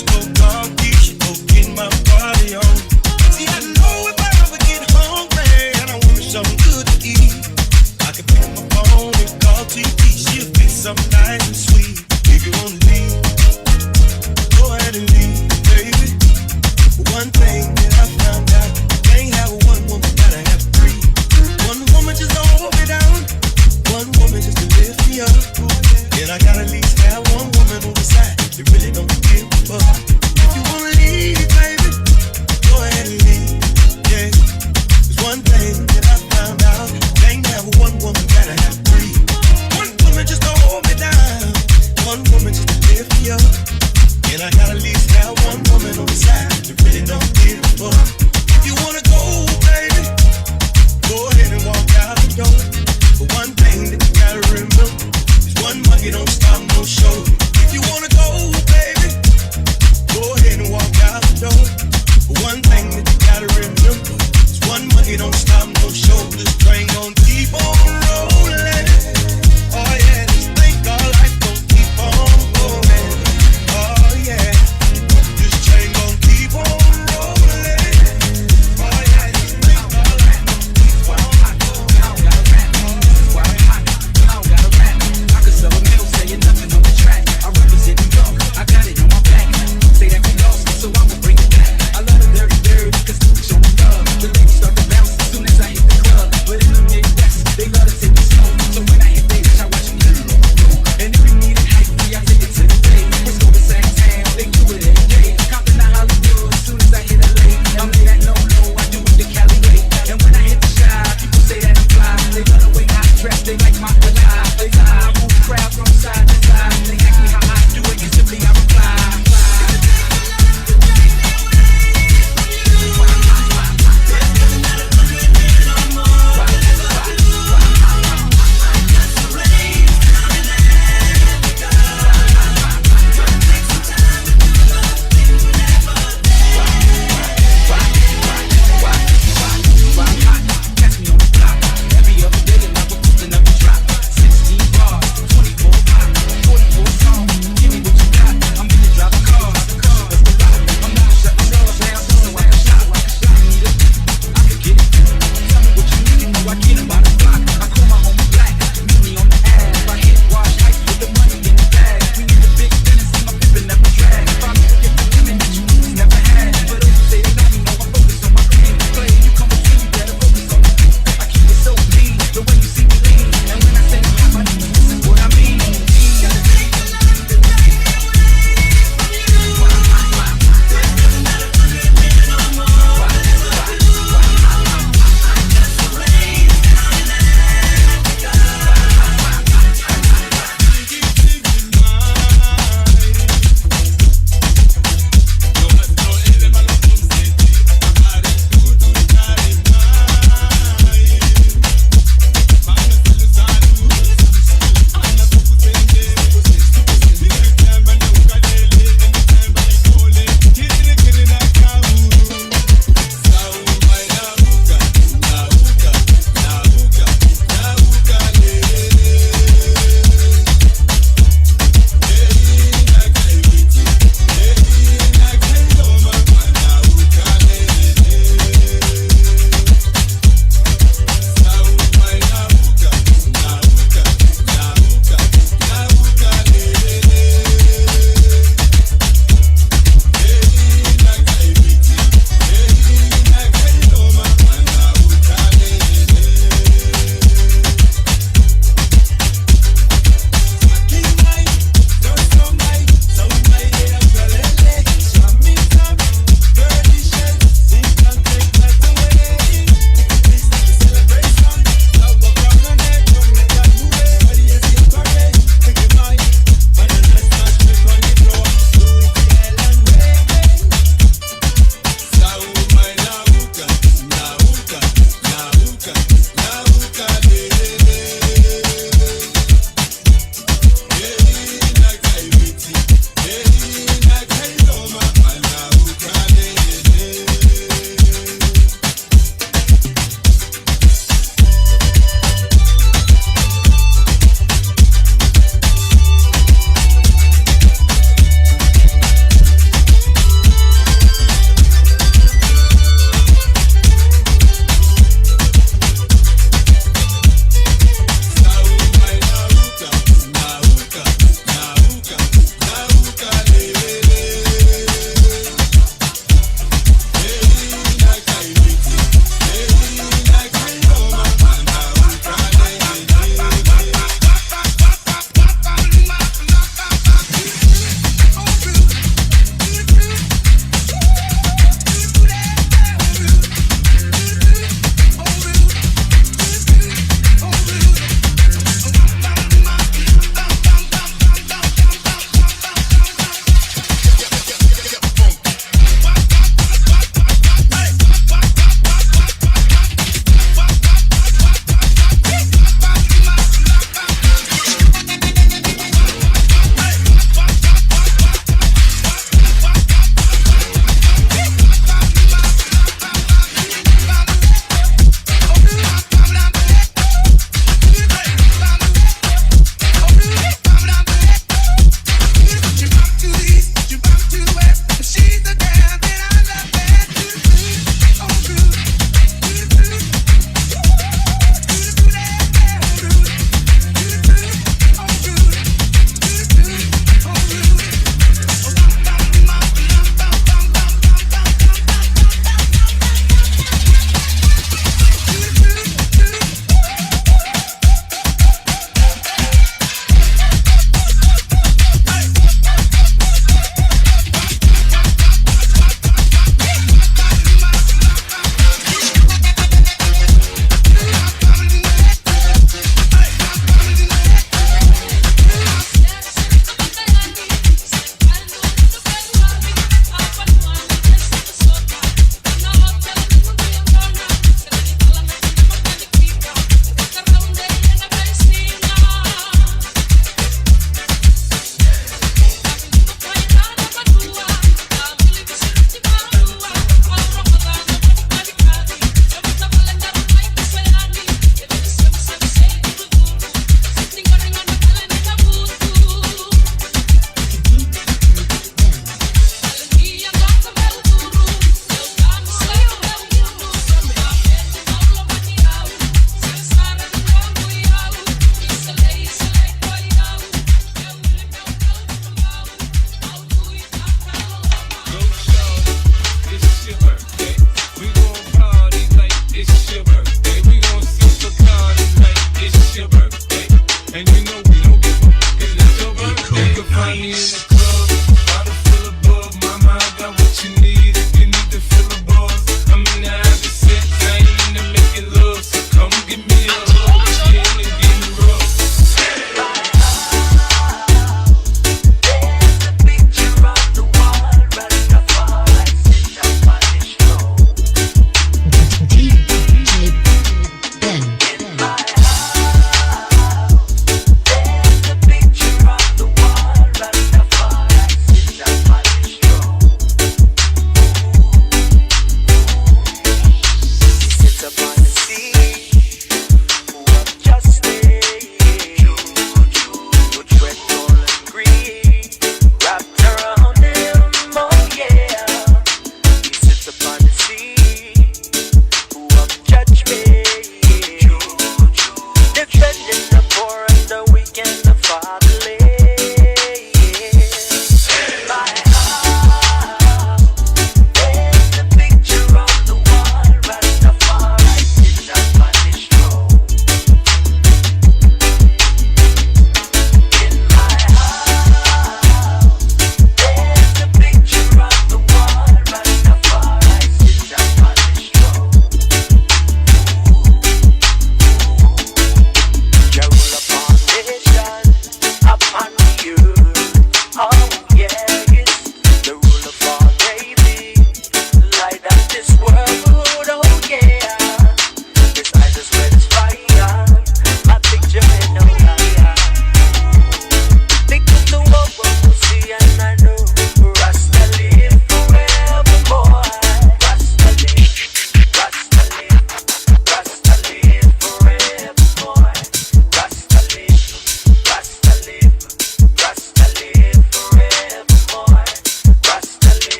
Cisco car key, she go get my party on. See, I know if I ever get hungry and I want something good to eat, I can pick up my phone and call TT. She'll fix something nice and sweet. If you wanna leave, go ahead and leave, baby. One thing that I found out, can't have one woman, gotta have three. One woman just to hold me down, one woman just to lift me up. And I gotta at least have one woman on the side that really don't give a fuck. If you wanna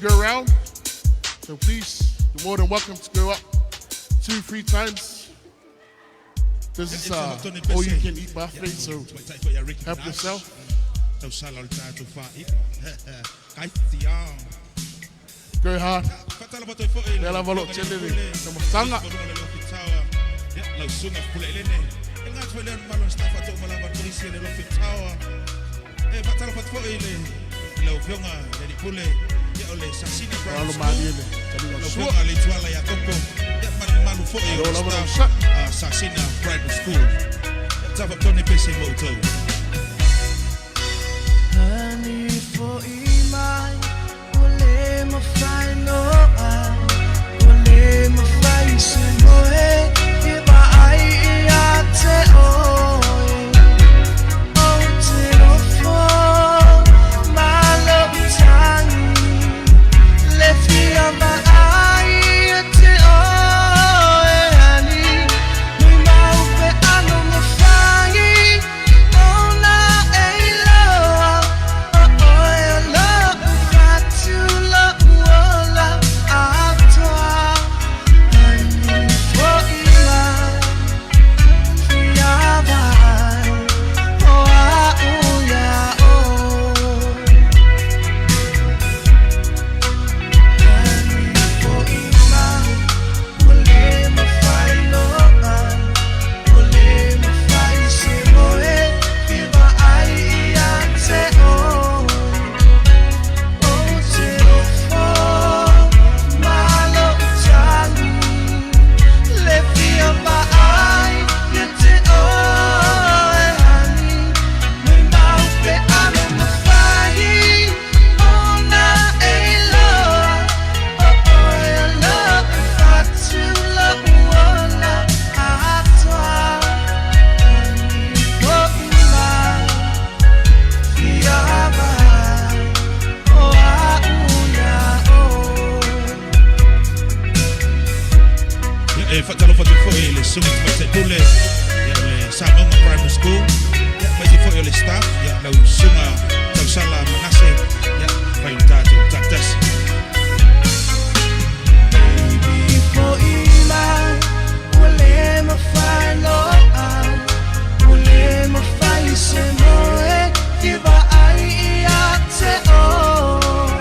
to go around. So please, you're more than welcome to go up 2, 3 times. This is all you can eat buffet, so help yourself. Go hard. Lea lava lo tele le tamasaga. Alo malie le taliga sua. Alo lava lau sa. Sasina Primary School. Tafa tone pese mo tou. Ani fo'i mai, ua le mafai noa, ua le mafai se moe i vaai ia te oe. Ou te nofo ma lou tagi, le fia vaai ia te oe ani, nui mau pe ano mafai ona e iloa o oe o lou fatu lou ola atoa. Ani fo'i mai, fia vaai o a'u ia oe. Ani fo'i mai, ua le mafai noa, ua le mafai se moe i vaai ia te oe. Ou te nofo ma lou tagi, le fia vaai ia te oe ani, nui mau pe ano mafai ona e iloa o oe o lou fatu lou ola atoa. Ani fo'i mai, fia vaai o a'u ia oe. E faatalofa atu foi i le susuga tamaitai pule ia o le Samauga Primary School ia aemaise foi o le staff ia lau susuga Tausala Manase ia fai le tatou tatasi. Baby fo'i mai, ua le mafai noa, ua le mafai se moe i vaai ia te oe.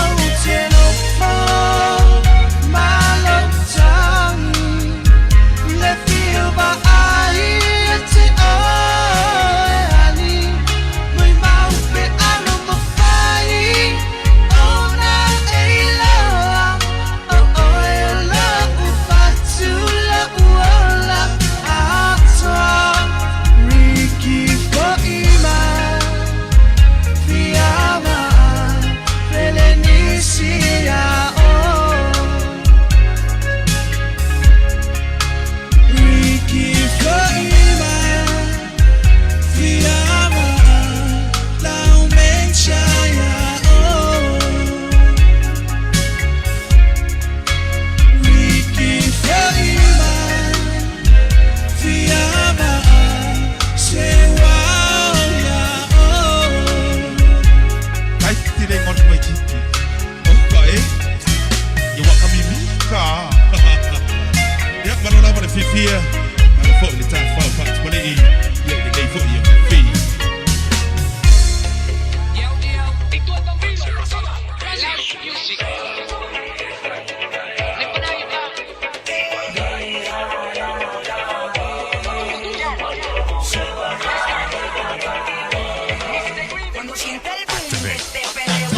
Ou te nofo ma lou tagi, le fia vaai ia te oe ani, nui mau pe ano mafai ona e iloa o oe o lou fatu lou ola atoa. Riki fo'i mai, fia vaai felenisi ia oe. Riki fo'i mai, fia vaai lau mencha ia oe. Riki fo'i mai, fia vaai se uao ia oe. Kai tire ngoni mai titi. O ka e. Ia waka mimi ka. Ia malo lava le fiafia. Malo foi le tafau faatupalei. Ia i lenei foi ia fi. Cuando siente el boom de este perreo.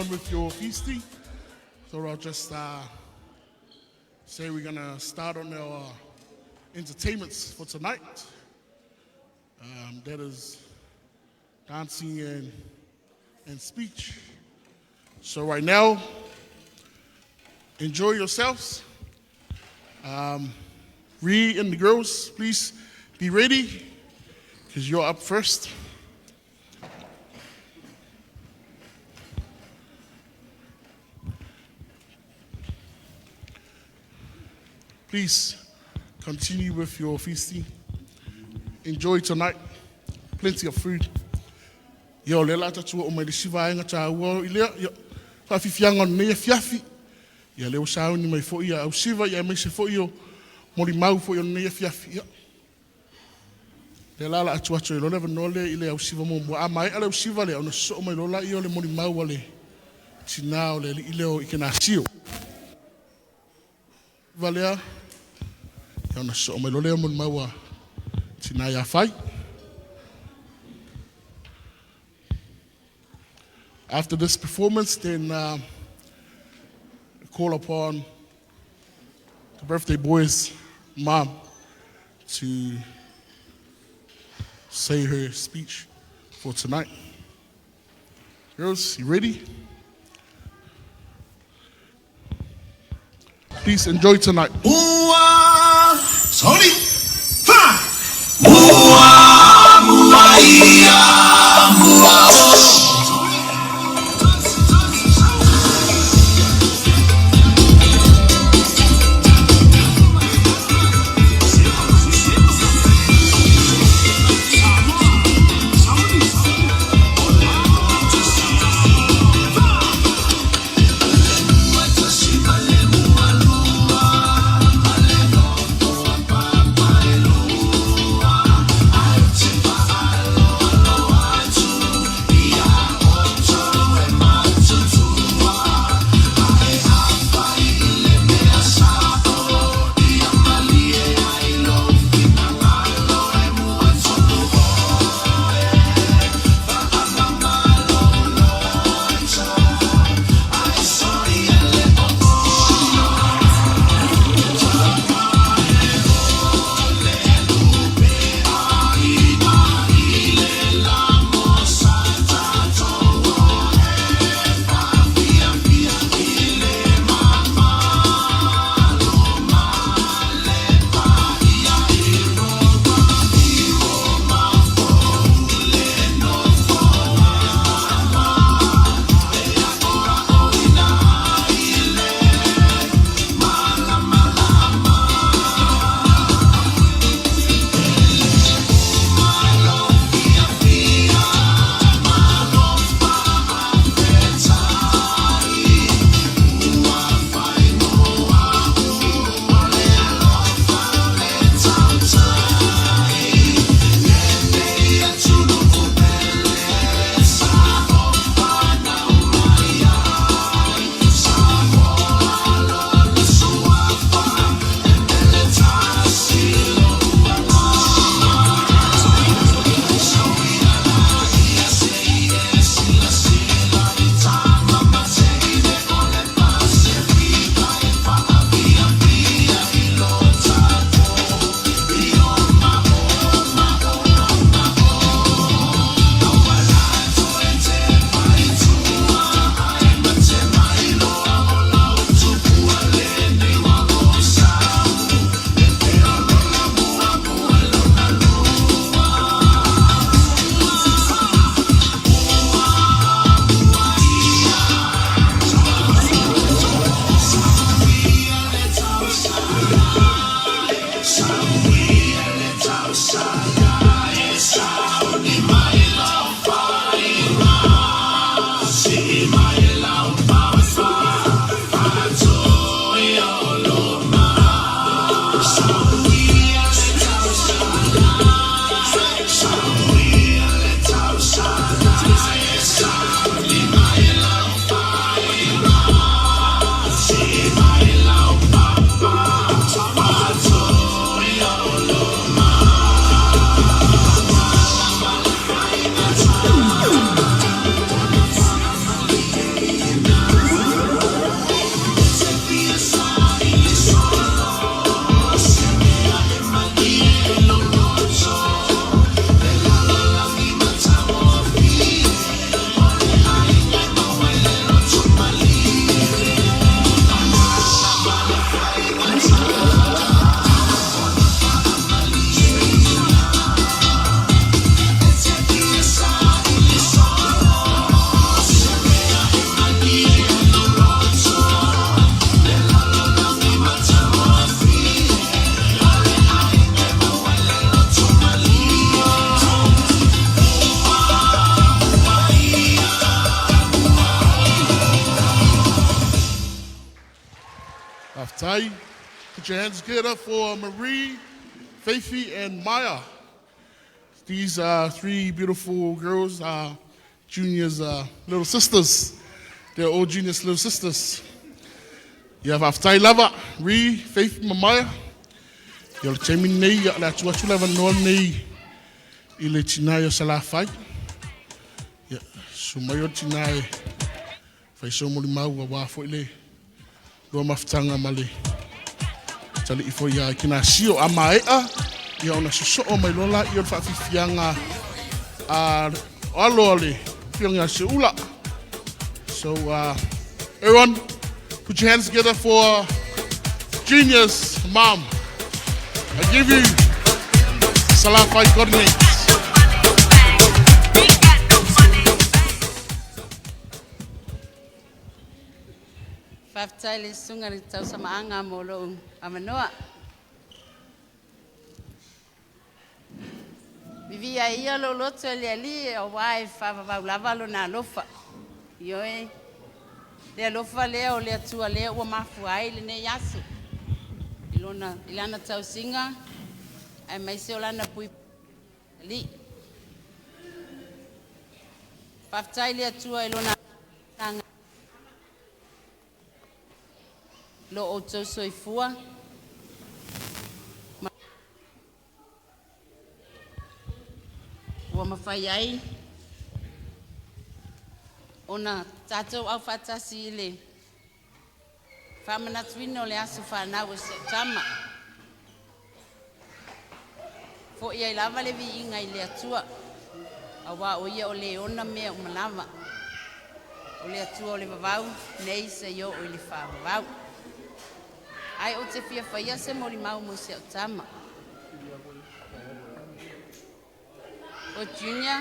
on with your feasting. So I'll just say we're going to start on our entertainments for tonight. That is dancing and speech. So right now, enjoy yourselves. Ree and the girls, please be ready because you're up first. Please continue with your feasting. Enjoy tonight. Plenty of food. Ia o lea la tatou oo mai le isi vaega taua i lea, ia, faafiafiaga o lenei afiafi. Ia lea ua sauni mai foi ia ausiva, ia aemaise foi o molimau foi o lenei afiafi. Ia, lea la la atu atu i loa le avanoa lea i le ausiva muamua. A maea le ausiva lea, ona sosoo mai loa laia o le molimau a le tinā o le alii lea o Ikenasio. Va lea, ia ona sosoo mai loa lea o molimau a tinā ia Fai. After this performance, then call upon the birthday boy's mom to say her speech for tonight. Girls, you ready? Please enjoy tonight. Ua, sorry. Fa. Mua, mua, ia, mua, o. Faafetai. Put your hands together for Marie, Faithy, and Maya. These are three beautiful girls, Junior's little sisters. They're all Junior's little sisters. Ia faafetai lava, Marie, Faith ma Maya. Ia o le taimi lenei, ia o le a tuu atu le avanoa lenei i le tina ia Salafai. Ia, susu mai o le tina e fai sau molimau auā foi le lua mafutaga ma le talii foi ia Ikenasio. A maea, ia ona sosoo mai loa lea o le faafiafiaga a o alo a le afioga ia Seula. So, everyone, put your hands together for Junior's mom. I give you Salafai Coordinates. Faafetai i le susuga i le tausamaaga mo lou avanoa. Viviia ai ia lou loto e le Alii auā e faavavau lava lona alofa. Ioe, le alofa lea o le Atua lea ua mafua ai lenei aso. I lona i lana tausiga aemaise o lana puipuiga. Faafetai i le Atua i lona lo outou soifua ma ua mafai ai ona tatou aufaatasi i le faamanatuina o le aso fanau o si au tama. Fo'i ai lava le viiga i le Atua, auā o ia o le ona mea uma lava. O le Atua o le vavau nei seia oo i le faavavau. Ae ou te fia faia se molimau mo si au tama. O Junior,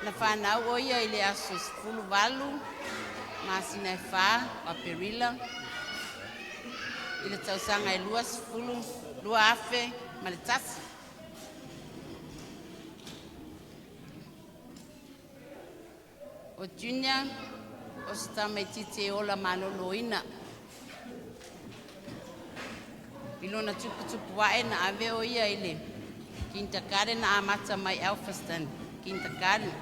na fanau o ia i le aso 18 masina e 4 o Aperila i le tausaga e 2021. O Junior o se tamaititi e ola maloloina. I lona tuputupu ae na ave o ia i le kindergarten na amata mai Alfriston Kindergarten.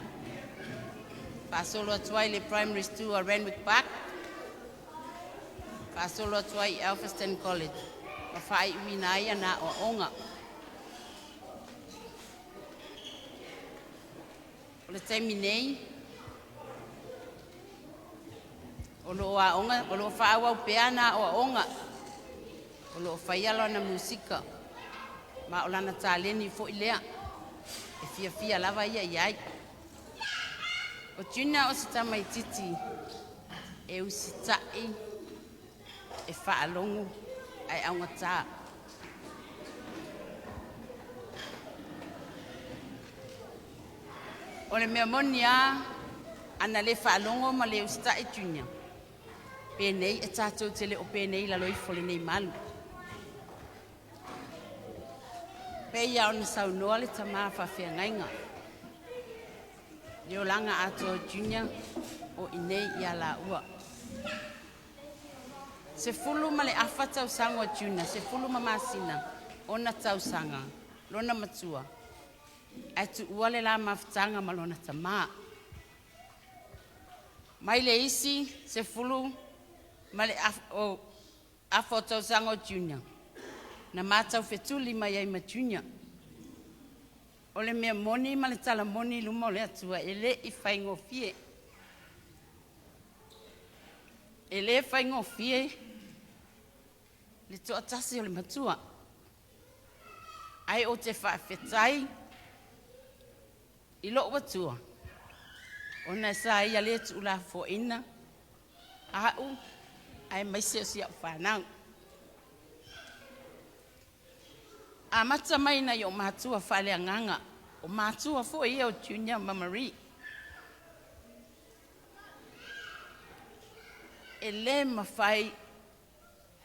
Faasolo atu ai le primary school a Renwick Park. Faasolo atu ai i Alfriston College ma faaiuina ai ana aoaoga. O le taimi nei, o loo aoga, o loo faaauau pea ana aoaoga, o loo faia lana musika, ma o lana taleni foi lea, e fiafia lava ia i ai. O Junior o se tamaititi e usitai, e faalogo ae augatā. O le mea moni a, ana le faalogo ma le usitai Junior, penei e tatou te le o penei i lalo ifo o lenei malu. Pei ona saunoa le tama faafeagaiga. Le olaga atoa o Junior o i inei ia laua. 10 ma le afa tausaga o Junior, 10 ma masina ona tausaga, lona matua, ae tuua le la mafutaga ma lona tamā. Mai le isi 10 ma le afa, o, afa o tausaga o Junior, na matau fetuli mai ai ma Junior. O le mea moni ma le tala moni i luma o le Atua e le i faigofie. E le faigofie le toatasi o le matua. Ae ou te faafetai i lou Atua, ona sa ia le tuulafoaina a'u aemaise o si au fanau. Amata mai nai o matua faaleagaga, o matua foi ia o Junior ma Marie. E le mafai,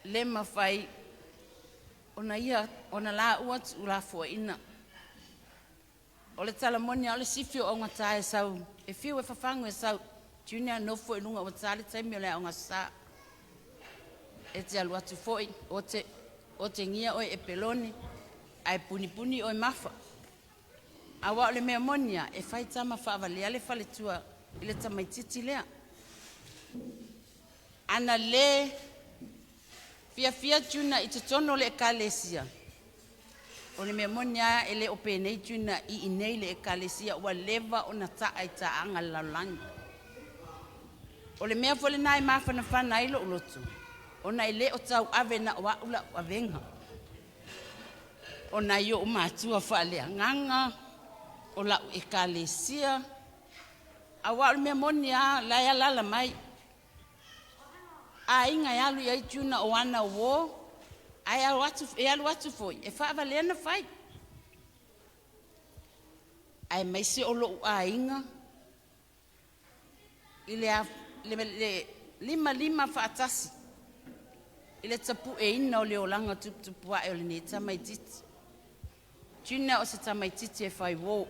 le mafai ona ia ona laua tuulafoaina. O le tala moni a o le sifi o augata e sau, e fiu e fafagu e sau, Junior nofo i luga ua ta le taimi o le aoga sa. E te alu atu foi, ote, otegia oe e pelone, ae punipuni oe mafa. Auā o le mea moni a, e fai tama faavalea le faletua i le tamaititi lea. Ana lē fiafia Juna i totonu o le ekalesia, o le mea moni a e le o penei Juna i inei le ekalesia ua leva ona ta'a i ta'aga a le lalolagi. O le mea foi lenā e mafanafana ai lo'u loto, ona e lē o tauave na o a'u la'u avega, o nai o'u matua faaleagaga o la'u ekalesia. Auā o le mea moni a la e alaala mai aiga e alu i ai Juna o ana uō, ae atu, e alu atu foi e faavalea na fai, aemaise o lo'u aiga i le, le, le limalima faatasi i le tapu'eina o le olaga tuputupu a'e o lenei tamaititi. Junior o se tamaititi e fai uō,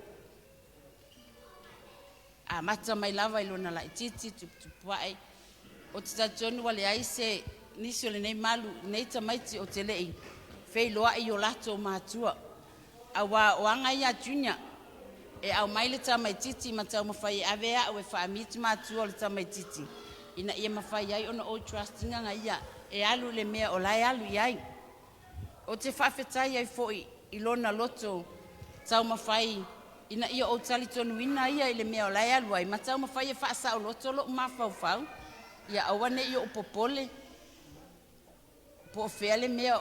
amata mai lava i lona laititi tuputupu ae. Ou te talitonu ua leai se nisi o lenei malu nei tamaiti o te le'i feiloai i o latou matua, auā o aga ia a Junior e aumai le tamaititi ma taumafai e ave a'u e faa-meet matua o le tamaititi ina ia mafai ai ona ou trust ina ia e alu le mea o lae alu i ai. Ou te faafetai ai foi i lona loto taumafai ina ia ou talitonuina ia i le mea o lae alu ai ma taumafai e faasaoloto lo'u mafaufau ia aua ne'i o'u popole po o fea le mea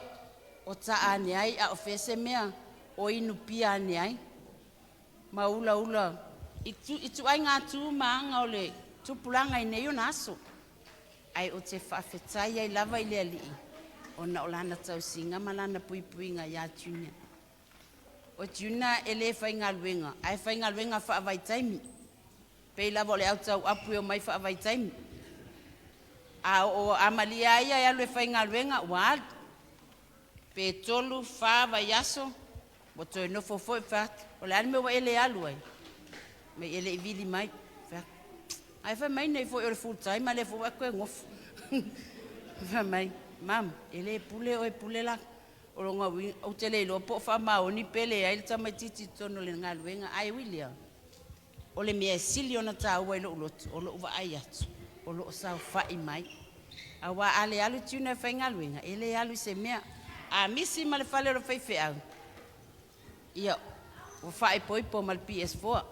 o ta'a ane ai a o fea se mea o inupia ane ai ma ulaula i ituaiga tu ma aga o le tupulaga i nei ona aso. Ae ou te faafetai ai lava i le Alii ona o lana tausiga ma lana puipuiga iā Junior. O Junior e lē faigaluega ae faigaluega faavaitaimi, pei lava o le au tauapu e omai faavaitaimi. A oo a malie a ia e alu e faigaluega ua alu, pe 3, 4 vaiaso ua toe nofo foi. Fai atu, “O le a le mea ua e le alu ai?” Mai e le'i vili mai. Fai atu, “Ae fai mai nei foi o le full time a lea foi ua e toe nofo.” Fai mai, “Mum, e le pule oe, pule la.” O lona uiga ou te le iloa po o faamaoni pe leai le tamaititi i totonu o le galuega, ae ui lea o le mea e sili ona taua i lo'u loto o lo'u vaai atu o loo saofa'i mai. Auā a le alu Junior e faigaluega, e le alu i se mea. A misi ma le fale o le faifeau, ia ua faaipoipo ma le PS4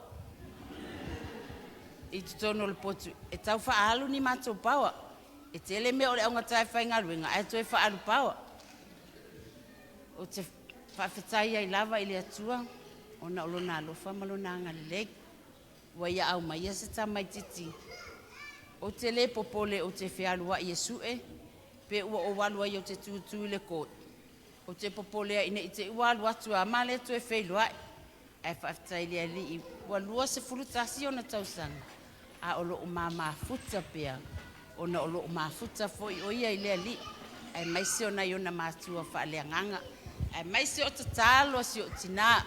i totonu o le potu e tau faaalu ni matou paoa. E tele mea o le augata e faigaluega ae toe faaalu paoa. Ou te faafetai ai lava i le Atua ona o lona alofa ma lona agalelei ua ia aumaia se tamaititi ou te lē popole ou te fealuai e su'e pe ua ou alu ai ou te tutū i le court. Ou te popole ai ne i te i ua alu atu a ma le toe feiloai. Ae faafetai i le Alii ua 21 ona tausaga a o loo mamafuta pea ona o loo mafuta foi o ia i le Alii, aemaise o nai ona matua faaleagaga, aemaise o tatalo a si o'u tinā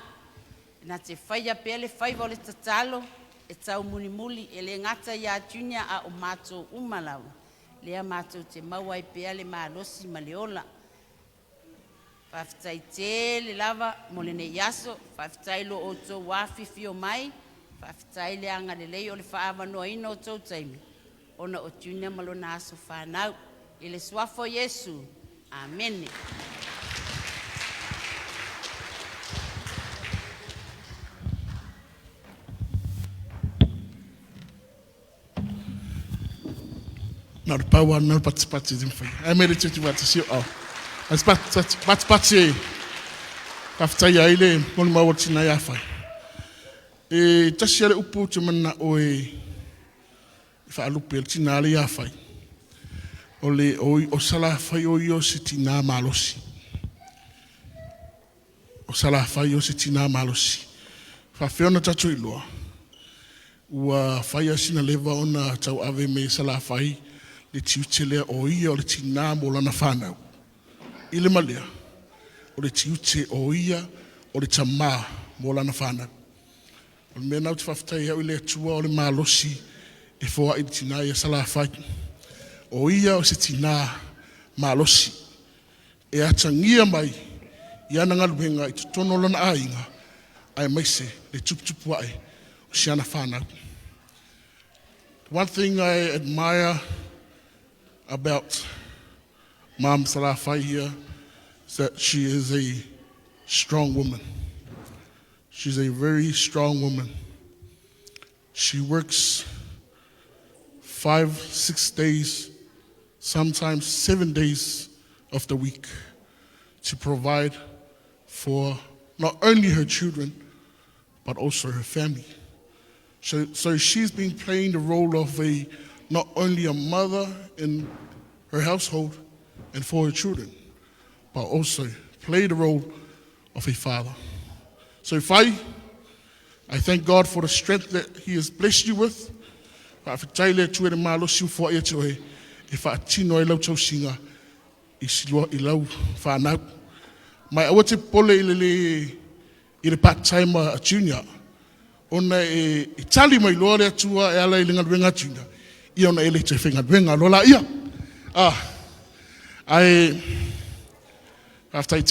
na te faia pea le faiva o le tatalo e taumulimuli e lē gata iā Junior a o matou uma lava lea matou te maua ai pea le malosi ma le ola. Faafetai tele lava mo lenei aso. Faafetai lo outou afifio mai, faafetai le agalelei o le faaavanoaina o tou taimi ona o Junior ma lona aso fanau. I le suafa o Iesu, amene. Na o le pau lava lena o le patipati e mafai. Ae mai le tutu faatasi o au. A le patipati e faafetaia ai le molimau a le tina ia Fai. E tasi lava le upu ou te manao e faalupe ai le tina lea ia Fai. O le o Salafai o ia o se tina malosi. O Salafai o se tina malosi. E faapefea ona tatou iloa? Ua fai lava sina leva ona tauave mai e Salafai le tiute lea o ia o le tina mo lana fanau. I le ma lea, o le tiute o ia o le tamā mo lana fanau. O le mea lena ou te faafetai ai au i le Atua o le malosi e foai i le tina ia Salafai. O ia o se tina malosi e atagia mai i ana galuega i totonu o lona aiga aemaise le tuputupu ae o si ana fanau. One thing I admire about Mom Salafai here is that she is a strong woman. She's a very strong woman. She works 5, 6 days, sometimes 7 days of the week to provide for not only her children, but also her family. So she's been playing the role of a not only a mother in her household and for her children, but also play the role of a father. So Fai, I thank God for the strength that He has blessed you with. Faafetai i le Atua i le malosi ua foai ia te oe e faatino ai lau tausiga i silua i lau fanau. Ma e aua te popole i le le i le part time a Junior ona e tali mai loa le Atua e ala i le galuega a Junior ia ona e le toe faigaluega loa laia. Ah, ae faafetai.